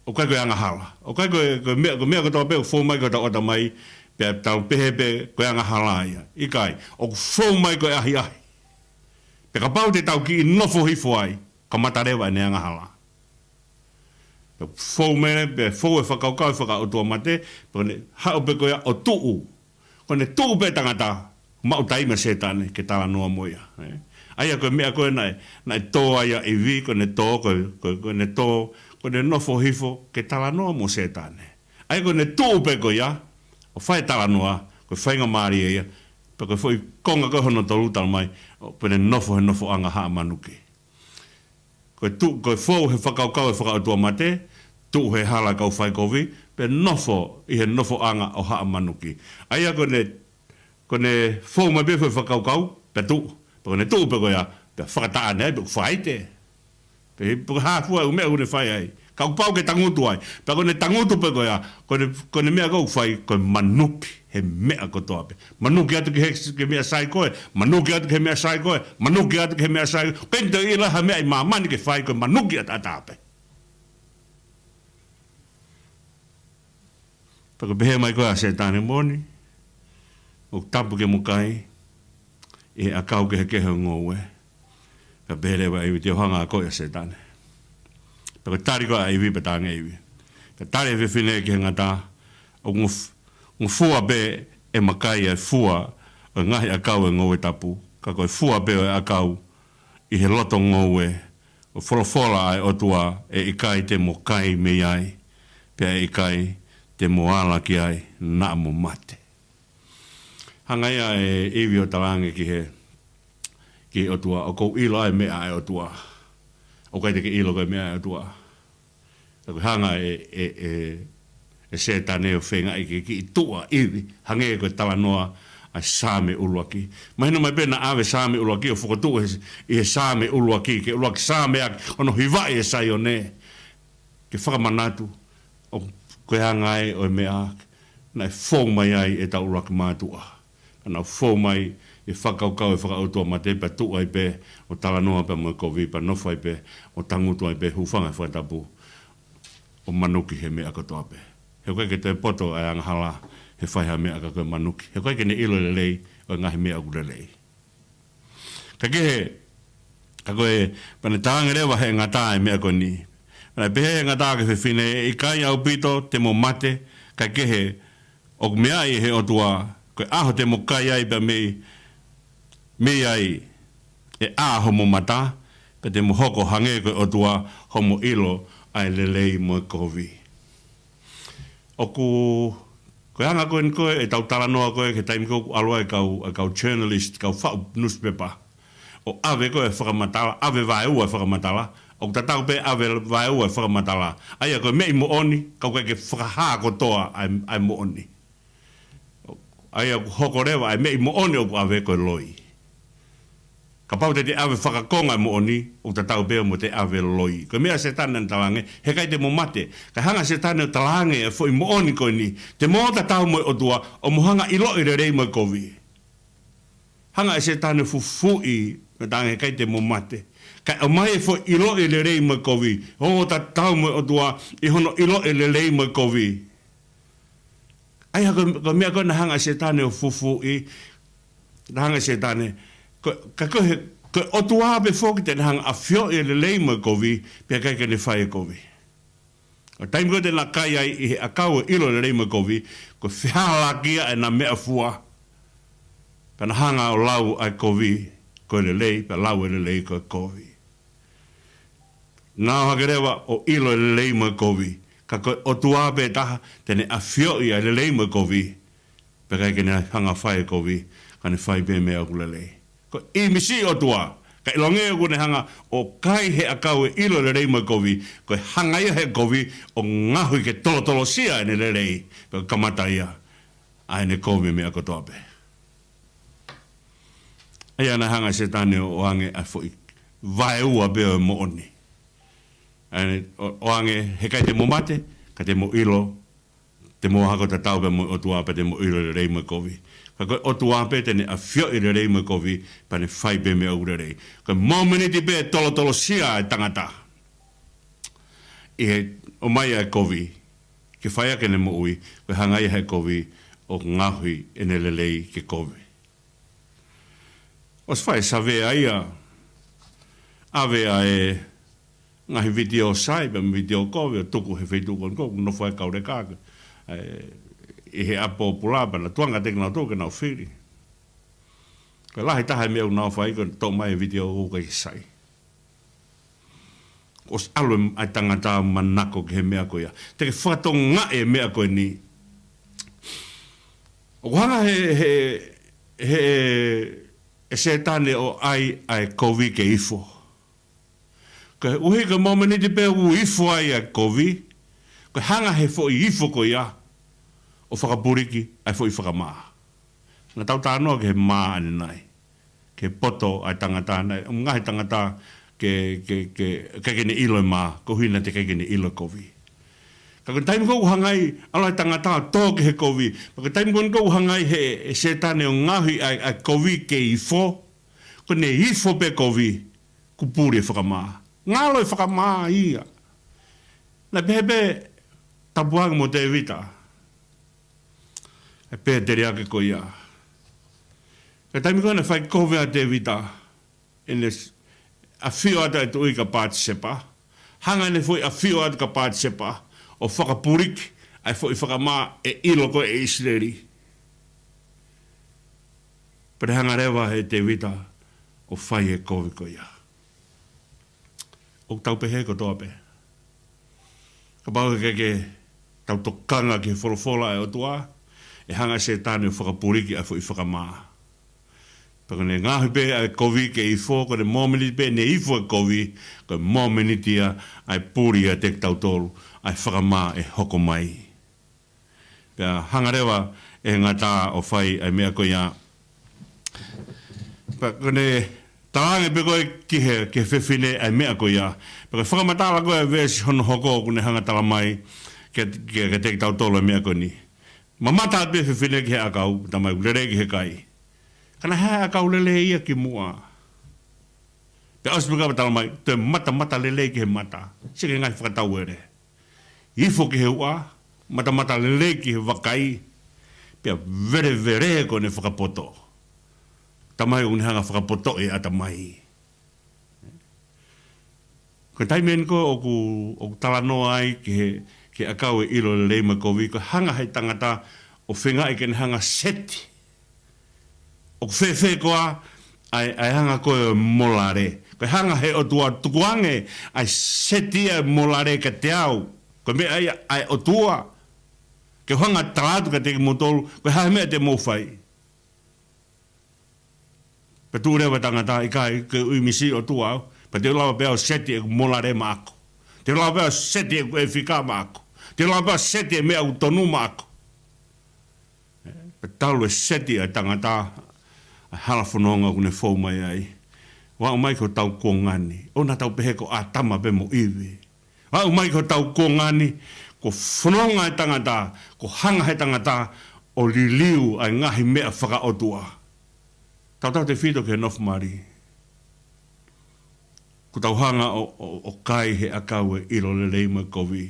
ʻoku ʻikai ko e angahala. ʻOku ʻikai ko e, ko e meʻa, ko e meʻa kotoa pē ʻoku fou mai ki hotau ʻatamai, pea tau pehē pē ko e angahala ia. ʻIkai, ʻoku fou mai ko e ʻahiʻahi. Pea kapau te tau kiʻi nofo hifo ai, kamata leva ʻene angahala. Pea fou mai leva, pea fou e fakakaukau e fakaʻotuamate, pea ko ʻene haʻu pē ko ia ʻo tuʻu. Ko ʻene tuʻu pē tangata, maʻu taimi ʻa Sētane ke talanoa mo ia, ē? ʻA ia ko e meʻa ko ē naʻe, naʻe tō ai ʻa ʻIvi, ko ʻene tō, ko, ko, ko ʻene tō, ko ʻene nofo hifo ke talanoa mo Sētane. ʻA ia ko ʻene tuʻu pē ko ia ʻo fai e talanoa, ko e faingamālie ia, pea ko e foʻi konga ko ē hono tolu talamai, ʻo pea ne nofo he nofoʻanga haʻa manuki. Ko e tuʻu, ko e fou he fakakaukau e fakaʻotuamate, tuʻu he hala kau faikovi, pea nofo ʻi he nofoʻanga ʻo haʻa manuki. ʻA ia ko ʻene, ko ʻene fou mai pē foʻi fakakaukau, pea tuʻu. Pea ko ʻene tuʻu pē ko ia, pea fakataʻane ai, pea ʻoku fakaʻite. Pea ʻi he pō hā fua ʻū meʻa ʻoku ne fai ai. Ka ʻoku pau ke tangutu ai. Pea ko ʻene tangutu pē ko ia, ko ʻene, ko ʻene meʻa ko ē ʻoku fai, ko e manuki he meʻa kotoa pē. Manuki atu ki he, ki he meʻa sai ko ē, manuki atu ki he meʻa sai ko ē, manuki atu ki he meʻa sai ko ē. Ko ʻene toe ʻilo ha meʻa ʻi māmani ke fai, ko e manuki ʻataʻatā pē. Pea ko e pehē mai ko ē ʻa Sētane, moʻoni, ʻoku tapu ke mo kai ʻi he ʻakau kehekehe ʻo e ngoue. Pea pehē leva ʻe ʻIvi, te u hanga ʻo akoʻi ʻa Sētane. Pea ko e tali ko ē ʻa ʻIvi, pea talaange ʻe ʻIvi, pea tali ʻe he fefine ki he ngata, ʻOku ngof-, ngofua pē ʻema kai ʻa e fua ʻo e ngaahi ʻakau ʻo e ngoue tapu, ka ko e fua pē ʻo e ʻakau ʻi he loto ngoue, ʻoku folofola ʻa e ʻOtua, ʻe ʻikai te mo kai mei ai, pea ʻe ʻikai te mo ala ki ai, naʻa mo mate. Hanga ia ʻe ʻIvi ʻo talaange ki he, ki he ʻOtua, ʻOku ou ʻilo ʻa e meʻa ʻa e ʻOtua. ʻOku ʻikai te ke ʻilo koe e meʻa ʻa e ʻOtua. Ka ko e hanga ʻe, ʻe, ʻe, ʻe Sētane ʻo feingaʻi ke kiʻi tuʻa ʻIvi, hangē ko e talanoa ʻa e Saame ʻuluaki. Mahino mai pē naʻa ʻave Saame ʻuluaki ʻo fokotuʻu he, ʻi he Saame ʻuluaki, ke ʻuluaki Saame ʻaki, hono hivaʻi ʻe Saione, ke fakamanatu, ʻoku, ko e anga ia ʻo e meʻa, naʻe fou mai ai ʻetau ʻuluaki mātuʻa. Ka nau fou mai ʻi he fakakaukau e fakaʻotuamate pea tuʻu ai pē ʻo talanoa pē mo e kovi, pea nofo ai pē ʻo tangutu ai pē, hūfanga he fakatapu, ʻo manuki he meʻa kotoa pē. He ʻoku ʻikai ke toe poto ʻa e angahala he fai ha meʻa ka ko e manuki. He ʻoku ʻikai ke ne ʻilo lelei ʻo e ngaahi meʻa ʻoku lelei. Kae kehe, ka ko e, pea ne talaange leva ʻe he ngata e meʻa ko eni. Pea ne pehē ʻe he ngata ki he fefine, ʻE ʻikai ʻaupito te mo mate, kae kehe, ʻoku meaʻi ʻe he ʻOtua, ko e ʻaho te mo kai ai pea mei, mei ai ʻe ʻā homo mata, pea te mo hoko hangē ko e ʻOtua, hoʻomo ʻilo ʻa e lelei mo e kovi. ʻOku, ko e anga ko eni ko ē ʻetau talanoa ko ē ki he taimi ko ē ʻoku ʻalu ai e kau, e kau journalist, kau faʻu newspaper, ʻo ʻave ko ē e fakamatala, ʻave vaeua e fakamatala, ʻoku tatau pē ʻave vaeua e fakamatala. ʻA ia ko e meʻa ʻi moʻoni, ka ʻoku ʻikai ke fakahā kotoa ʻa e, ʻa e moʻoni. ʻA ia ʻoku hoko leva ʻa e meʻa ʻi moʻoni ʻoku ʻave ko e loi. Kapau te te ʻave fakakonga e moʻoni, ʻoku tatau pē mo te ʻave loi. Ko e meʻa ʻa Sētane naʻa ne talaange, he ʻikai te mo mate. Kae hanga ʻe Sētane ʻo talaange e foʻi moʻoni ko eni, te mo tatau mo e ʻOtua, ʻo mo hanga ʻiloʻi e lelei mo e kovi. Hanga ʻe Sētane ʻo fufuuʻi, mo talaange he ʻikai te mo mate. Kae ʻomai e foʻi ʻiloʻi e lelei mo e kovi, ʻo tatau mo e ʻOtua ʻi hono ʻiloʻi e lelei mo e kovi. ʻA ia ko, ko e meʻa ko ē naʻe hanga ʻe Sētane ʻo fufuuʻi, naʻe hanga ʻe Sētane, ko, ka ko e, ko e ʻOtua pē foki te ne hanga ʻo ʻafioʻi e lelei mo e kovi, pea ʻikai ke ne fai e kovi. ʻA e taimi ko ē te na kai ai ʻi he ʻakau e ʻilo e lelei mo e kovi, ko e fehālaaki ia ʻena meʻafua. Pea na hanga ʻo lau ʻa e kovi ko e lelei, pea lau e lelei ko e kovi. Nau hake leva ʻo ʻilo e lelei mo e kovi. Ka ko e ʻOtua pē taha te ne ʻafioʻi ʻa e lelei mo e kovi. Pea ʻikai ke ne hanga ʻo fai e kovi, ka ne fai pē meʻa ʻoku lelei. Ko e ʻīmisi ʻo e ʻOtua, ka ʻilonga ʻoku ne hanga ʻo kai he ʻakau e ʻilo e lelei mo e kovi, ko e hanga ia he kovi ʻo ngaohi ke tolotolosia ʻene lelei, pea kamata ia ʻa ʻene kovi e meʻa kotoa pē. ʻA ia naʻe hanga ʻe Sētane ʻo ʻoange ʻa e foʻi vaeua pē ʻo e moʻoni. ʻA ia ʻo, ʻoange he ʻikai te mo mate, ka te mo ʻilo, te mo hoko tatau pē mo e ʻOtua pea te mo ʻilo e lelei mo e kovi. Ka ko e ʻOtua pē te ne ʻafioʻi e lelei mo e kovi, pea ne fai pē meʻa ʻoku lelei. Ko e mōmeniti pē ʻe tolotolosia e tangata ʻi he ʻomai ʻa e kovi ke fai ʻaki ʻene moʻui, ko e hanga ia he kovi ʻo ngaohi ʻene lelei ke kovi. ʻOsi fai e savea ia, ʻave ʻa e ngaahi vitiō sai, pea mo e vitiō kovi, ʻo tuku he feituʻu ko eni ko ē ʻoku nofo ai e kau leka, ē, ʻi he ʻapi pōpula, pea na tuanga atu kinautolu ke nau fili. Ko e lahi taha e meʻa ʻoku nau fai, ko e toʻo mai e vitiō ʻoku ʻikai ke sai. ʻosi ʻalu ʻa e tangata manako ki he meʻa ko ia. Te ke fakatokangaʻi e meʻa ko eni. ʻOku hanga he, he, he, ʻe Sētane ʻo ʻai ʻa e kovi ke ifo. Koeʻuhi ko e momeniti pē ʻoku ifo ai ʻa e kovi, ko e hanga he foʻi ifo ko ia ʻo fakapuliki ʻa e foʻi fakamā. Naʻa tau talanoa ki he mā ʻanenai, ki he poto ʻa e tangata, naʻe ngaahi tangata ke, ke, ke, ke, ke ne ʻilo e mā, koeʻuhi naʻe teʻeki ke ne ʻilo e kovi. Ka ko e taimi ko ē ʻoku hanga ai ʻa e tangata ʻo tō ki he kovi, ka ko e taimi ko ē ʻoku hanga ai he, he Sētane ʻo ngaohi ʻa e, ʻa e kovi ke ifo, ko ʻene ifo pē kovi, kuo puli e fakamā. Ngalo e fakamā ia. Naʻe pehē pē, tapu ange mo Tēvita, ʻa e pēteliake ko ia. Ka taimi ko ē naʻe fai kovi ʻa Tēvita, ʻene s-, ʻafio atu e tuʻi kia Patisepa. Hanga ʻene foʻi ʻafio atu kia Patisepa ʻo fakapuliki ʻa e foʻi fakamā ʻe ʻilo ko ē ʻe ʻIsileli. Pea ne hanga leva ʻe Tēvita ʻo fai e kovi ko ia. ʻOku tau pehē kotoa pē. Kapau ʻe ʻikai ke tau tokanga ki he folofola ʻa e ʻOtua, ʻe hanga ʻe Sētane ʻo fakapuliki ʻa e foʻi fakamā. Pea ko ʻene ngaohi pē ʻa e kovi ke ifo, ko ʻene momeniti pē ʻene ifo e kovi, ko e momeniti ia ʻa e puli ʻiate kitautolu ʻa e fakamā ʻe hoko mai. Pea hanga leva ʻe he ngata ʻo fai ʻa e meʻa ko ia. Pea ko ʻene talaange pē ko ē ki he, ki he fefine ʻa e meʻa ko ia. Pea ko e fakamatala ko ē ʻa e veesi hono hoko ʻoku ne hanga talamai kia, kia, kiate kitautolu ʻa e meʻa ko eni. Mamata pē fefine ki he ʻakau, talamai lelei ki he kai. Ka naʻe hā e ʻakau lelei ia kimuʻa. Pea ʻosi pē ka talamai, toe matamata lelei ki he mata. Sio ki he ngaahi fakatauele. Ifo ki he uʻa, matamata lelei ki he vakai, pea velevele ko ʻene fakapoto. Talamai ʻoku ne hanga fakapotoʻi e ʻatamai. Ko e taimi eni ko ē ʻoku, ʻoku talanoa ai ki he, ki he ʻakau ʻe ʻilo lelei mo e kovi, ko e hanga he tangata ʻo feingaʻi ke ne hanga seti. ʻOku fēfē koā ʻa e, ʻa e hanga ko ē ʻo e molale. Ko e hanga he ʻOtua tukuange ʻa e seti ʻa e molale kiate au. Ko e meʻa ia ʻa e ʻOtua. Ke u hanga tala atu kiate kimoutolu, ko e hā e meʻa te mou fai. Pea tuʻu leva e tangata ʻikai, ke u ʻimisi ʻOtua au. Pea te u lava pē au seti ʻeku molale maʻaku. Te u lava pē au seti ʻeku ʻefika maʻaku. Te u lava pē au seti e meʻa ʻoku tonu maʻaku. Pea talu e seti ʻa e tangata, ʻa e hala fononga ʻoku ne fou mai ai. ʻOku aʻu mai ki hotau kuonga ni. ʻOua naʻa tau pehē ko ʻĀtama pē mo ʻIvi. ʻOku aʻu mai ki hotau kuonga ni, kuo fononga e tangata, kuo hanga he tangata ʻo liliu ʻa e ngaahi meʻa fakaʻotua. Tautautefito ki he nofo mali. Kuo tau hanga ʻo, ʻo, ʻo kai he ʻakau ʻe ʻilo lelei mo e kovi.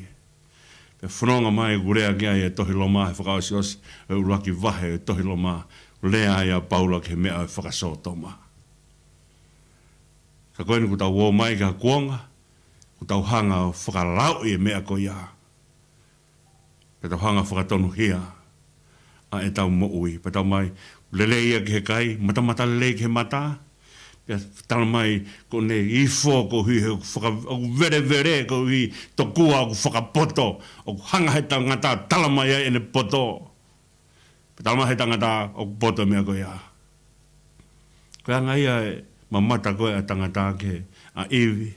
Pea fononga mai ʻoku lea ki ai e tohi Loma, he fakaʻosiʻosi ʻo e ʻuluaki vahe ʻo e tohi Loma, ʻoku lea ai ʻa Paula ki he meʻa ʻo e fakasōtoma. Ka ko eni kuo tau ō mai ki ha kuonga, kuo tau hanga ʻo fakalauʻi e meʻa ko ia. Pea tau hanga fakatonuhia ʻa ʻetau moʻui. Pea talamai, lelei ia ki he kai, matamata lelei ki he mata. Pea talamai, ko ʻene ifo koeʻuhi he faka-, ʻoku velevele koeʻuhi tokua ʻoku fakapoto, ʻoku hanga he tangata talamai ai ʻene poto. Pea talamai he tangata ʻoku poto e meʻa ko ia. Ko e anga ia e mamata ko ē ʻa e tangata ki he, ʻa ʻIvi,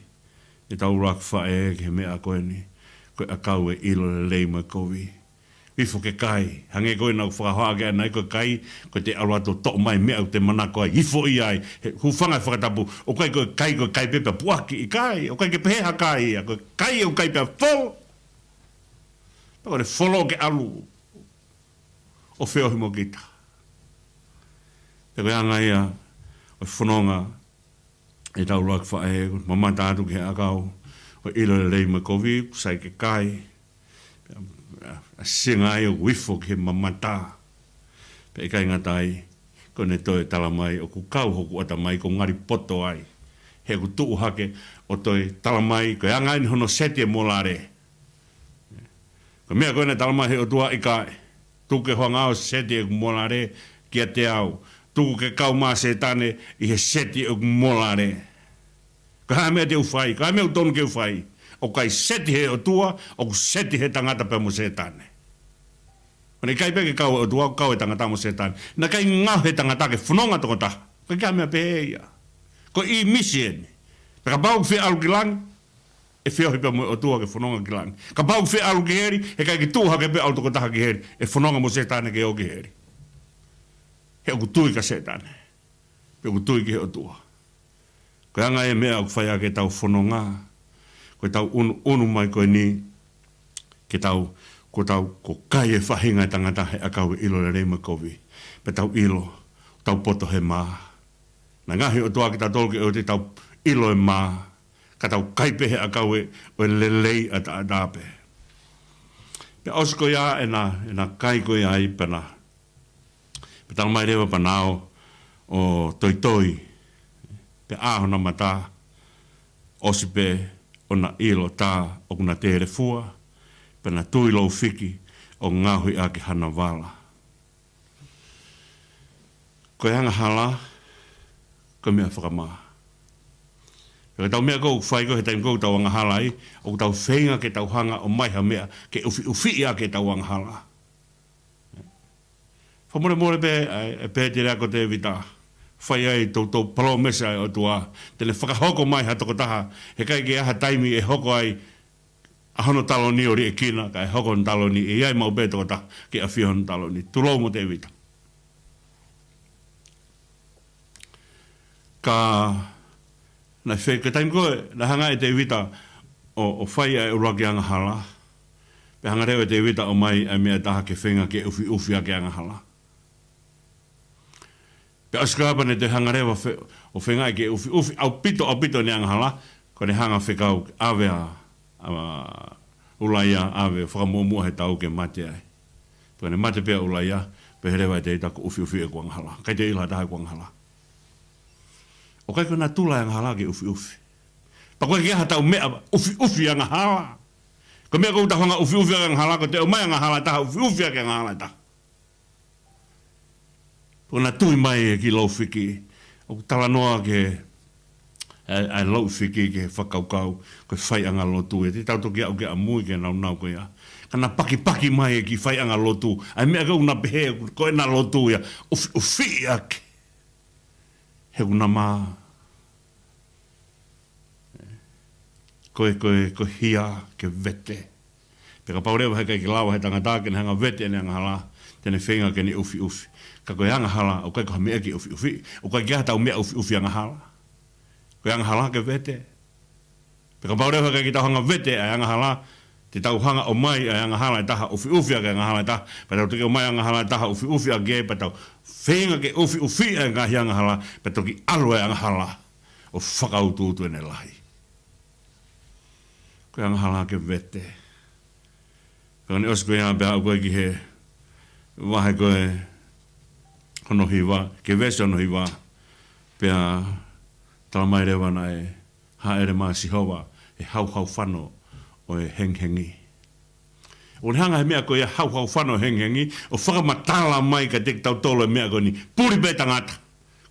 ʻetau ʻuluaki faʻē ki he meʻa ko eni, ko e ʻakau ʻe ʻilo lelei mo e kovi. Ifo ke kai, hangē ko ē naʻa ku fakahoa ki ai ʻanenai ko e kai, ko ʻete ʻalu atu ʻo toʻo mai e meʻa ʻoku te manako ai, ifo ia ai, he hūfanga he fakatapu, ʻoku ʻikai ko e kai, ko e kai pē pea puʻaki, ʻikai, ʻoku ʻikai ke pehē ha kai ia, ko e kai, ʻoku kai pea folo. Pea ko ʻene folo ke ʻalu ʻo feohi mo kita. Pea ko e anga ia ʻo e fononga ʻetau ʻuluaki faʻē, mamata atu ki he ʻakau ʻoku ʻilo lelei mo e kovi, ʻoku sai ke kai. Pea, ʻa, ʻa singa ai ʻoku ifo ki he mamata. Pea ʻikai ngata ai, ko ʻene toe talamai ʻoku kau hoku ʻatamai, ʻoku ngali poto ai. He ʻoku tuʻu hake ʻo toe talamai, ko e anga eni hono seti e molale. Ko e meʻa ko ē naʻe talamai he ʻOtua, ʻikai, tuku ke u hanga ʻo seti ʻeku molale kiate au. Tuku ke kau mai ʻa Sētane ʻi he seti ʻeku molale. Ko e hā e meʻa te u fai, ko e hā e meʻa ʻoku tonu ke u fai. ʻOku ʻikai seti he ʻOtua, ʻoku seti he tangata pea mo Sētane. Ko ʻene ʻikai pē ke kau e ʻOtua, ʻoku kau e tangata mo Sētane. Naʻe ʻikai ngaohi e tangata ke fononga tokotaha. ʻIkai ke meʻa pehē ia. Ko e ʻīmisi eni. Pea kapau ʻoku fie ʻalu ki langi, ʻe feohi pē mo e ʻOtua ke fononga ki langi. Kapau ʻoku fie ʻalu ki heli, he ʻikai ke tuʻu hake pē ʻalu tokotaha ki heli, ʻe fononga mo Sētane ke ō ki heli. He ʻoku tui kia Sētane. Pea ʻoku tui ki he ʻOtua. Ko e anga e meʻa ʻoku fai ʻaki ʻetau fononga. Ko ʻetau ʻunuʻunu mai ko eni, ke tau, ko tau, ko e kai e faʻahinga e tangata he ʻakau e ʻilo lelei mo e kovi. Pea tau ʻilo, tau poto he mā. Naʻe ngaohi e ʻOtua kitautolu ke ʻoua te tau ʻilo e mā. Ka tau kai pē he ʻakau e, ʻo e lelei ʻataʻatā pē. Pea ʻosi ko ia ʻena, ʻena kai ko ia ai pea na. Pea talamai leva pea na ō ʻo toitoi. Pea ʻā hona mata, ʻosi pē ʻo na ʻilo tā ʻoku na telefua, pea na tui lou fiki ʻo ngaohi ʻaki hana vala. Ko e angahala, ko e meʻa fakamā. Pea ko ʻetau meʻa ʻoku fai ko ē he taimi ʻoku tau angahala ai, ʻoku tau feinga ke tau hanga ʻo ʻomai ha meʻa ke ʻufiʻufiʻi ʻaki ʻetau angahala. Fakamolemole pē, ʻa e, ʻe pehē ʻe he lea ko Tēvita, fai ai toutou palōmesi ʻa e ʻOtua, te ne fakahoko mai ha tokotaha, he ʻikai ke ʻi ai ha taimi ʻe hoko ai ʻa hono taloni ʻo liʻekina, kae hoko hono taloni, ʻe ʻi ai maʻu pē tokotaha ke ʻafio hono taloni. Tulou mo Tēvita. Ka naʻe fai ko e taimi ko ē, naʻe hanga ʻe Tēvita ʻo, ʻo fai ʻa e ʻuluaki angahala. Pea hanga leva ʻe Tēvita ʻo ʻomai ʻa e meʻa ʻe taha ke feinga ke ʻufiʻufi ʻaki e angahala. Pea ʻosi ko ia pea ne toe hanga leva fe-, ʻo feinga ke ʻufiʻufi ʻaupito, ʻaupito ʻene angahala, ko ʻene hanga fekau ke ʻave ʻa, ʻa ʻUlaia, ʻave fakamuʻomuʻa he tau ke mate ai. Pea ne mate pē ʻa ʻUlaia, pehē leva ʻe Tēvita kuo ʻufiʻufi ʻeku angahala. ʻIkai toe ʻilo ha taha ʻeku angahala. ʻOku ʻikai ko e natula e angahala ke ʻufiʻufi. Pea ʻoku ʻikai ke ʻi ai haʻatau meʻa ʻufiʻufi angahala. Ko e meʻa ʻoku tau hanga ʻufiʻufi ʻaki angahala, ko e toe ʻomai angahala ʻe taha, ʻufiʻufi ʻaki angahala ʻe taha. Pea na tui mai e kiʻi lou fiki, ʻoku talanoa ki he, ʻa e, ʻa e lou fiki ki he fakakaukau, ko e faiʻanga lotu. ʻE te tau toki aʻu ki ʻamui ki he naunau ko ia. Ka na pakipaki mai e kiʻi faiʻanga lotu. ʻA e meʻa ko ē ʻoku na pehē, ko ʻena lotu ia, ʻufiʻufi ʻaki. He ʻoku na mā. Ko e, ko e, ko e hia ke vete. Pea kapau leva he ʻikai ke lava he tangata ke ne hanga vete ʻene angahala, te ne feinga ke ne ʻufiʻufi. Ka ko e angahala, ʻoku ʻikai ko ha meʻa ke ʻufiʻufi. ʻOku ʻikai ke ʻi ai haʻatau meʻa ʻufiʻufi angahala. Ko e angahala ke vete. Pea kapau leva he ʻikai ke tau hanga vete ʻa e angahala, te tau hanga ʻomai ʻa e angahala ʻe taha, ʻufiʻufi ʻaki e angahala ʻe taha, pea tau toki ʻomai angahala ʻe taha, ʻufiʻufi ʻaki, pea tau feinga ke ʻufiʻufi ʻa e ngaahi angahala, pea toki ʻalu e angahala ʻo fakautuutu ʻene lahi. Ko e angahala ke vete. Pea ne ʻosi ko ia pea aʻu ko ē ki he vahe ko ē hono hiva, ki he veesi hono hiva, pea talamai leva naʻe hāʻele mai ʻa Sihova he hauhau fano ʻo e hengihengi. ʻO ne hanga he meʻa ko ia hauhau fano ʻo e hengihengi, ʻo fakamatala mai kiate kitautolu e meʻa ko eni, puli pē tangata.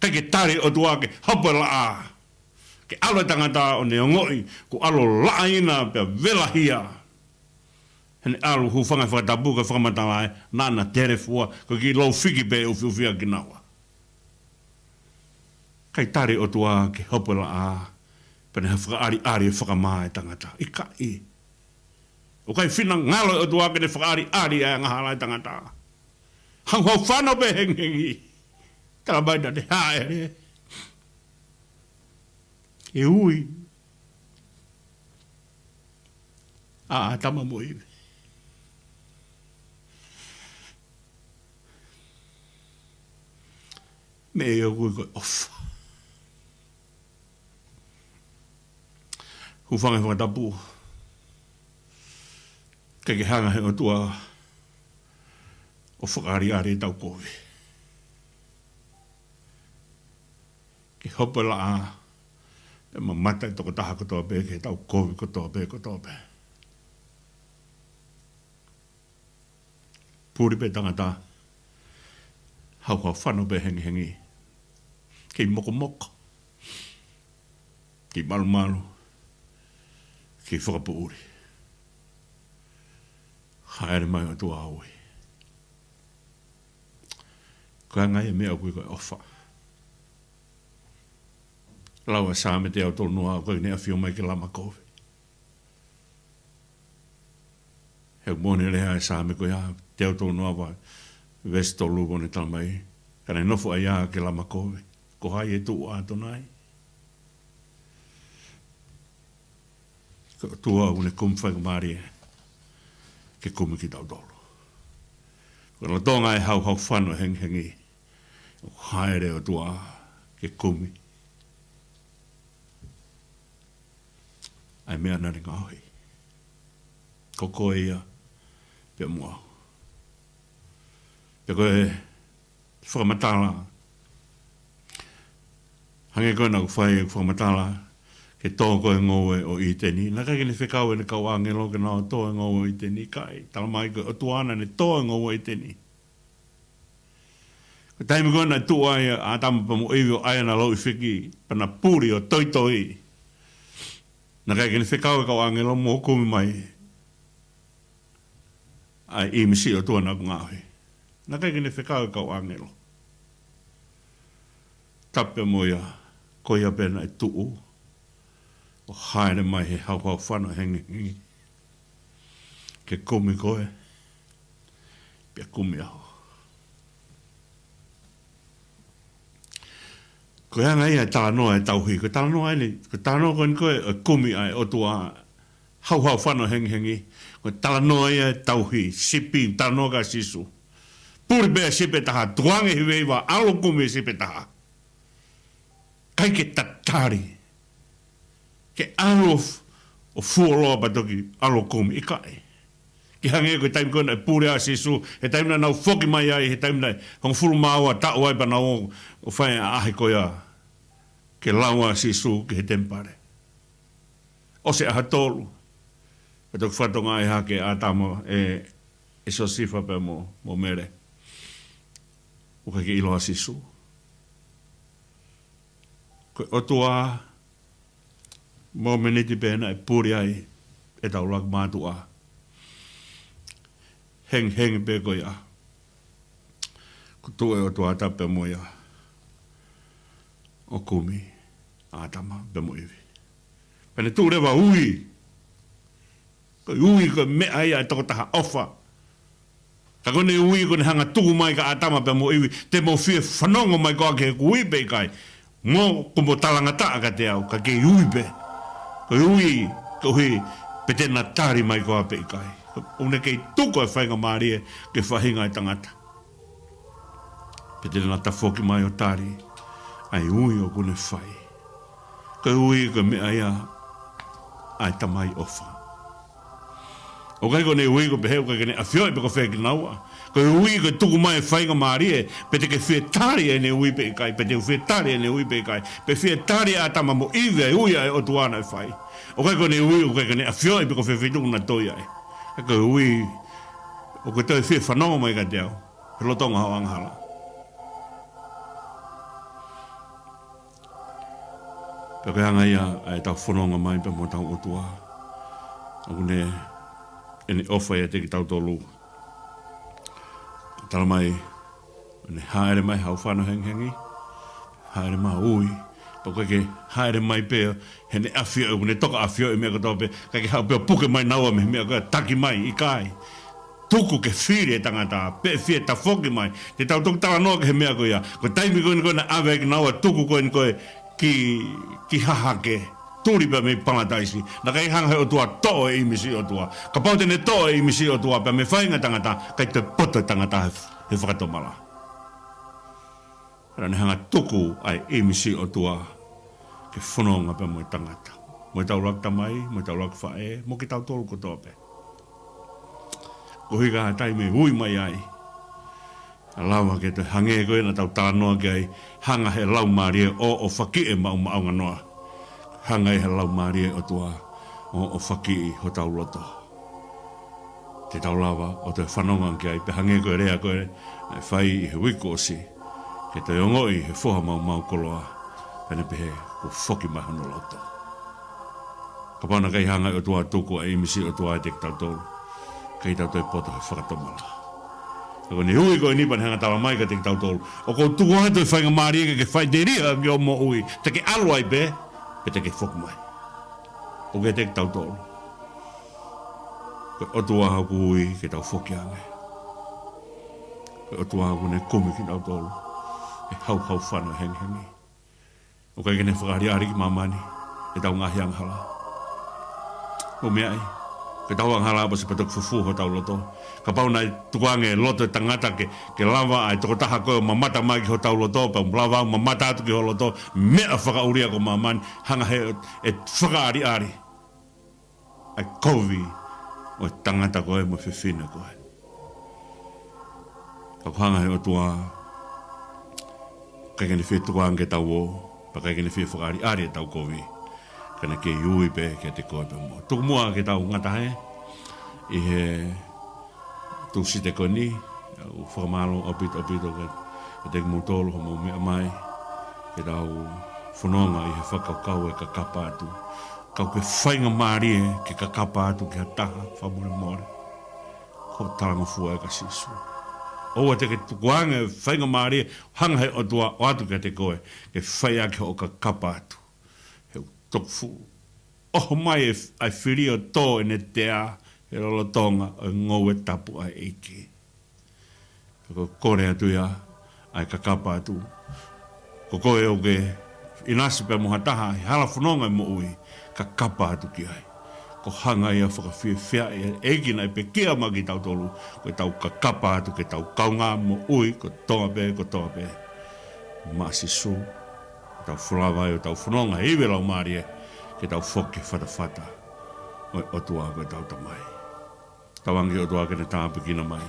ʻIkai ke tali ʻOtua ke hopo e laʻā. Ke ʻalu e tangata ʻo ne ongoʻi, kuo ʻalu ʻo laʻaina pea velahia. He ne ʻalu hūfanga he fakatapu ko e fakamatala ē, naʻa na telefua, ko e kiʻi lou fiki pē ʻufiʻufi ʻaki kinaua. ʻIkai tali ʻOtua ke hopo e laʻā, pea ne hanga fakaʻaliʻali ʻo fakamā e tangata. ʻIkai. ʻOku ʻikai finangalo e ʻOtua ke ne fakaʻaliʻali ʻa e angahala e tangata. Hauhau fano pē hengihengi. Talamai naʻa ne hāʻele. ʻE ui ʻa ʻĀtama mo ʻIvi mei he ʻoku ui ko e ʻofa. Hūfanga he fakatapu. ʻIkai ke hanga he ʻOtua ʻo fakaʻaliʻali ʻetau kovi. Ke hopo e laʻā, pea mamata e tokotaha kotoa pē, ki heʻetau kovi kotoa pē, kotoa pē. Puli pē tangata, hauhau fano pē hengihengi. Kei mokomoko. Kei malumalu. Kiʻi fakapoʻuli. Hāʻele mai ʻOtua ʻo ui. Ko e anga ia e meʻa ʻoku ui ko e ʻofa. Lau ʻa e Saame teau tolu noa, ʻoku ʻikai ke ne ʻafio mai ke lama kovi. He ʻoku moʻoni e lea ʻa e Saame ko ia, teau tolu noa vahe, veesi tolu ʻoku ne talamai: Ka ne nofo ʻa ia ke lama kovi, ko hai ʻe tuʻu ʻa Atonai? Ko e ʻOtua ʻoku ne kumi faingamālie ke kumi kitautolu. Ko e lolotonga e hauhau fano hengihengi, ʻoku hāʻele ʻOtua ke kumi ʻa e meʻa naʻa ne ngaohi. Ko koe ia pea mo au. Pea ko e fakamatala, hangē ko ena ʻoku fai e fakamatala, ke tō ko ē ngoue ʻo ʻĪteni. Naʻe ʻikai ke ne fekau ʻene kau ʻāngelo ke nau tō e ngoue ʻo ʻĪteni, ʻikai. Talamai ko e ʻOtua naʻa ne tō e ngoue ʻo ʻĪteni. Ko e taimi ko ē naʻe tuʻu ai ʻa ʻĀtama pea mo ʻIvi ʻo ʻai ʻenau lauʻifiki, pea na puli ʻo toitoi, naʻe ʻikai ke ne fekau e kau ʻāngelo mo kumi mai ʻa e ʻīmisi ʻo e ʻOtua naʻa ku ngaohi. Naʻe ʻikai ke ne fekau e kau ʻāngelo. Tapu pea mo ia, ko ia pē naʻe tuʻu ʻo hāʻele mai he hauhau fano hengihengi ke kumi koe pea kumi au. Ko e anga ia e talanoa e tauhi. Ko e talanoa eni, ko e talanoa ko eni ko e, e kumi ʻa e ʻOtua, hauhau fano hengihengi. Ko e talanoa ia e tauhi, sipi, talanoa kia Sīsū. Puli pē sipi ʻe taha, tukuange he hiva, ʻalu ʻo kumi sipi ʻe taha. ʻIkai ke tatali ke ʻalu ʻo f-, ʻo fuoloa pea toki ʻalu ʻo kumi, ʻikai. Ke hangē ko e taimi ko ē naʻe puli ai ʻa Sīsū, he taimi naʻa nau foki mai ai, he taimi naʻe hongofulu mā ua taʻu ai pea nau ō ʻo fai e ʻaʻahi ko ia ke lau ʻa Sīsū ki he temipale. ʻOsi e ʻaho tolu, pea toki fakatokangaʻi hake ʻe ʻĀtama, ʻe, ʻe Siosefa pea mo, mo Mele, ʻoku ʻikai ke ʻiloa ʻa Sīsū. Ko e ʻOtua, mōmeniti pē naʻe puli ai ʻetau laki mātuʻa, hengihengi pē ko ia, kuo tuʻu e ʻOtua, tapu pea mo ia, ʻo kumi ʻa ʻĀtama pea mo ʻIvi. Pea ne tuʻu leva ʻo ui. Ko e ui ko e meʻa ia e tokotaha ʻofa. Ka ko ʻene ui ko ʻene hanga ʻo tuku mai kia ʻĀtama pea mo ʻIvi, te mou fie fanongo mai koā ki heʻeku ui pe ʻikai? Mou, kuo mou talangataʻa kiate au, ka ke ui pē. Ko e ui, koeʻuhi pe te na tali mai koā pe ʻikai. ʻOku ne kei tuku e faingamālie ki he faʻahinga ʻo e tangata, pe te na tafoki mai ʻo tali ʻa e ui ʻoku ne fai. Ko e ui ko e meʻa ia ʻa e Tamai ʻofa. ʻOku ʻikai ko ʻene ui ko e pehē ʻoku ʻikai ke ne ʻafioʻi pe ko fē kinaua. Ko e ui ko e tuku mai e faingamālie, pe te ke fie tali ʻene ui pe ʻikai, pe te u fie tali ʻene ui pe ʻikai, pe fie tali ʻe ʻĀtama mo ʻIvi ʻa e ui ʻa e ʻOtua naʻe fai. ʻOku ʻikai ko ʻene ui ʻoku ʻikai ke ne ʻafioʻi pe ko fē feituʻu naʻa na toi ai. Ka ko e ui ʻoku toe fie fanongo mai kiate au he lolotonga hoʻo angahala. Pea ko e anga ia ʻa ʻetau fononga mai pea mo hotau ʻOtua, ʻoku ne, ʻene ʻofa ʻiate kitautolu. Talamai, ʻoku ne hāʻele mai hauhau fano hengihengi, hāʻele mai ʻo ui. Pea ʻoku ʻikai ke hāʻele mai pē heʻene ʻafioʻi, ʻoku ne toka ʻafioʻi e meʻa kotoa pē, ʻikai ke haʻu pē ʻo puke mai naua mei he meʻa ko ē, taki mai, ʻikai. Tuku ke fili e tangata, pe ʻe fie tafoki mai. Te tau toki talanoa ki he meʻa ko ia. Ko e taimi ko eni ko ē naʻe ʻave ai kinaua, tuku ko eni ko ē ki, ki Hahake, tuli pea mei Palataisi. Naʻe ʻikai hanga he ʻOtua ʻo toʻo e ʻīmisi ʻo e ʻOtua. Kapau te ne toʻo e ʻīmisi ʻo e ʻOtua pea mei he faʻahinga ʻo e tangata, ʻikai toe poto e tangata he, he fakatomala. Pea naʻa ne hanga ʻo tuku ʻa e ʻīmisi ʻo e ʻOtua ke fononga pea mo e tangata, mo ʻetau laki tamai, mo ʻetau laki faʻē, mo kitautolu kotoa pē. Koeʻuhi ka ʻi ai ha taimi ʻe ui mai ai, ʻe lava ke toe hangē ko ē naʻa tau talanoa ki ai, hanga he Laumālie ʻo, ʻohofi e maʻumaʻunga noa. Hanga he Laumālie ʻo e ʻOtua ʻo, ʻohofi hotau loto. Te tau lava ʻo toe fanongo ki ai, pea hangē ko e lea ko ē naʻe fai ʻi he uike kuo ʻosi, ke toe ongoʻi ʻe he foha maumau koloa, pea ne pehē kuo foki mai hono loto. Kapau naʻe ʻikai hanga ʻe he ʻOtua ʻo tuku ʻa e ʻimisi ʻo e ʻOtua ʻiate kitautolu, ʻikai te tau toe poto he fakatomala. Ka ko ʻene ui ko eni pea ne hanga ʻo tala mai kiate kitautolu, ʻoku ou tuku atu e faingamālie ke ke faʻiteliha ki hoʻo moʻui, te ke ʻalu ai pē, pe te ke foki mai. ʻOku ʻiate kitautolu. Ko e ʻOtua ʻoku ui ke tau foki ange. Ko e ʻOtua ʻoku ne kumi kitautolu ʻe he hauhaufana ʻo e hengihengi. ʻOku ʻikai ke ne fakaʻaliʻali ki māmani ʻetau ngaahi angahala. ʻOku meaʻi, ko ʻetau angahala pea ʻosi pea toki fufū hotau loto. Kapau naʻe tukuange e loto ʻo e tangata ke, ke lava ʻa e tokotaha ko ē ʻo mamata mai ki hotau loto, pea lava ʻo mamata atu ki ho loto, meʻa fakaʻulia ko māmani, hanga ʻe he, ʻe fakaʻaliʻali ʻa e kovi ʻo e tangata ko ē mo e fefine ko ē. Ka ʻoku hanga ʻe he ʻOtua, ʻikai ke ne fie tukuange ke tau ō, pea ʻikai ke ne fie fakaʻaliʻali ʻetau kovi. Ka naʻe kei ui pē kiate koe pea mo au. Tuku muʻa ke tau ngata hē ʻi he Tūsite ko eni, ʻoku ou fakamālō ʻaupito, ʻaupito kiate kimoutolu hoʻomou meʻa mai ke tau fononga ʻi he fakakaukau ʻo e kakapa atu. Ka ʻoku faingamālie ke kakapa atu ki ha taha, fakamolemole. Ko e talangofua ē kia Sīsū. ʻOua te ke tukuange e faingamālie, hanga ʻe he ʻOtua ʻo ʻoatu kiate koe, ke fai ʻaki hoʻo kakapa atu. He ʻoku toki fuʻu ʻoho mai e f-, ʻa e fili ʻo tō ʻene tea he lolotonga ʻo e ngoue tapu ʻa e ʻEiki. Ko e kole atu ia ʻa e kakapa atu. Ko koe ʻoku ke ʻinasi pea mo ha taha he hala fononga ʻo e moʻui, kakapa atu ki ai. Ko e hanga ia ʻo fakafiefia ʻa e ʻEiki naʻe pekia maʻa kitautolu, ko ʻetau kakapa atu ki heʻetau kaungā moʻui kotoa pē, kotoa pē maʻa Sīsū. Tau folau ai ʻo tau fononga he ivi ʻo e Laumālie, ke tau foki ki he fatafata ʻo e ʻOtua ko ʻetau Tamai. Tauange ki he ʻOtua ke ne tāpuekina mai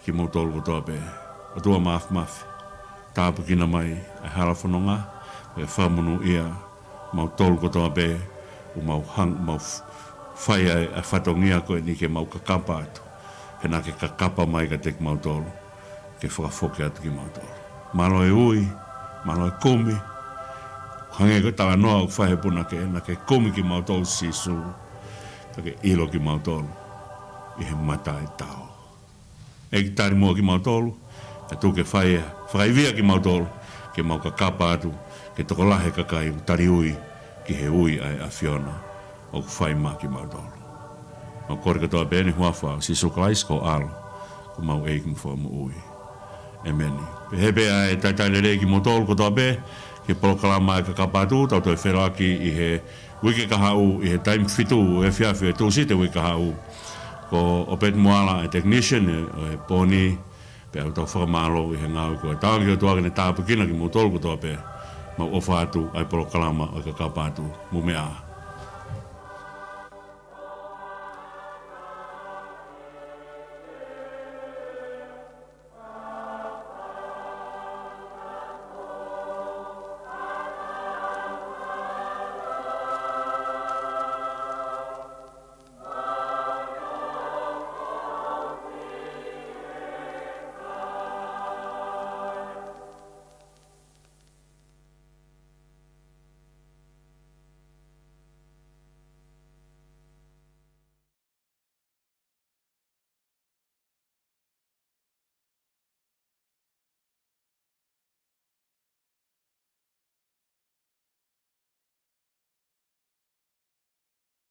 kimoutolu kotoa pē. ʻOtua Māfimafi, tāpuekina mai ʻa e hala fononga, ʻo fakamonūʻia mautolu kotoa pē, ʻoku mau hang-, mau f-, fai ai ʻa e fatongia ko eni ke mau kakapa atu. He naʻa ke kakapa mai kiate kimautolu, ke fakafoki atu kimautolu. Mālō e ui, mālō e kumi. Hangē ko e talanoa ʻoku fai ʻe he punake, naʻa ke kumi kimautolu Sīsū, ka ke ʻilo kimautolu ʻi he mata ʻo e tao. ʻEiki, tali muʻa kimautolu, kae tuku ke fai ʻa e fakaivia kimautolu, ke mau kakapa atu ki he tokolahi e kakai ʻoku tali ui ki he ui ʻa e ʻAfiona ʻoku fai maʻa kimautolu. Mau kole kotoa pē ni he huafa ʻo Sīsū Kalaisi ko ho ʻAlo, ko homau ʻEiki mo Fakamoʻui. ʻĒmeni. Pehē pē ʻa e talitali lelei kimoutolu kotoa pē ki he polokalama ʻo e kakapa atu, tau toe feʻiloaki ʻi he uike kahaʻu ʻi he taimi fitu ʻo e efiafi ʻo e Tūsite uike kahaʻu. Ko ʻOpeti Moala e technician ʻo e, ʻo e pō ni, pea ʻoku tau fakamālō ʻi he ngāue ko ē. Tauange ki he ʻOtua ke ne tāpuekina kimoutolu kotoa pē. Mau ʻofa atu ʻa e polokalama ʻo e kakapa atu. Mou meʻa ā.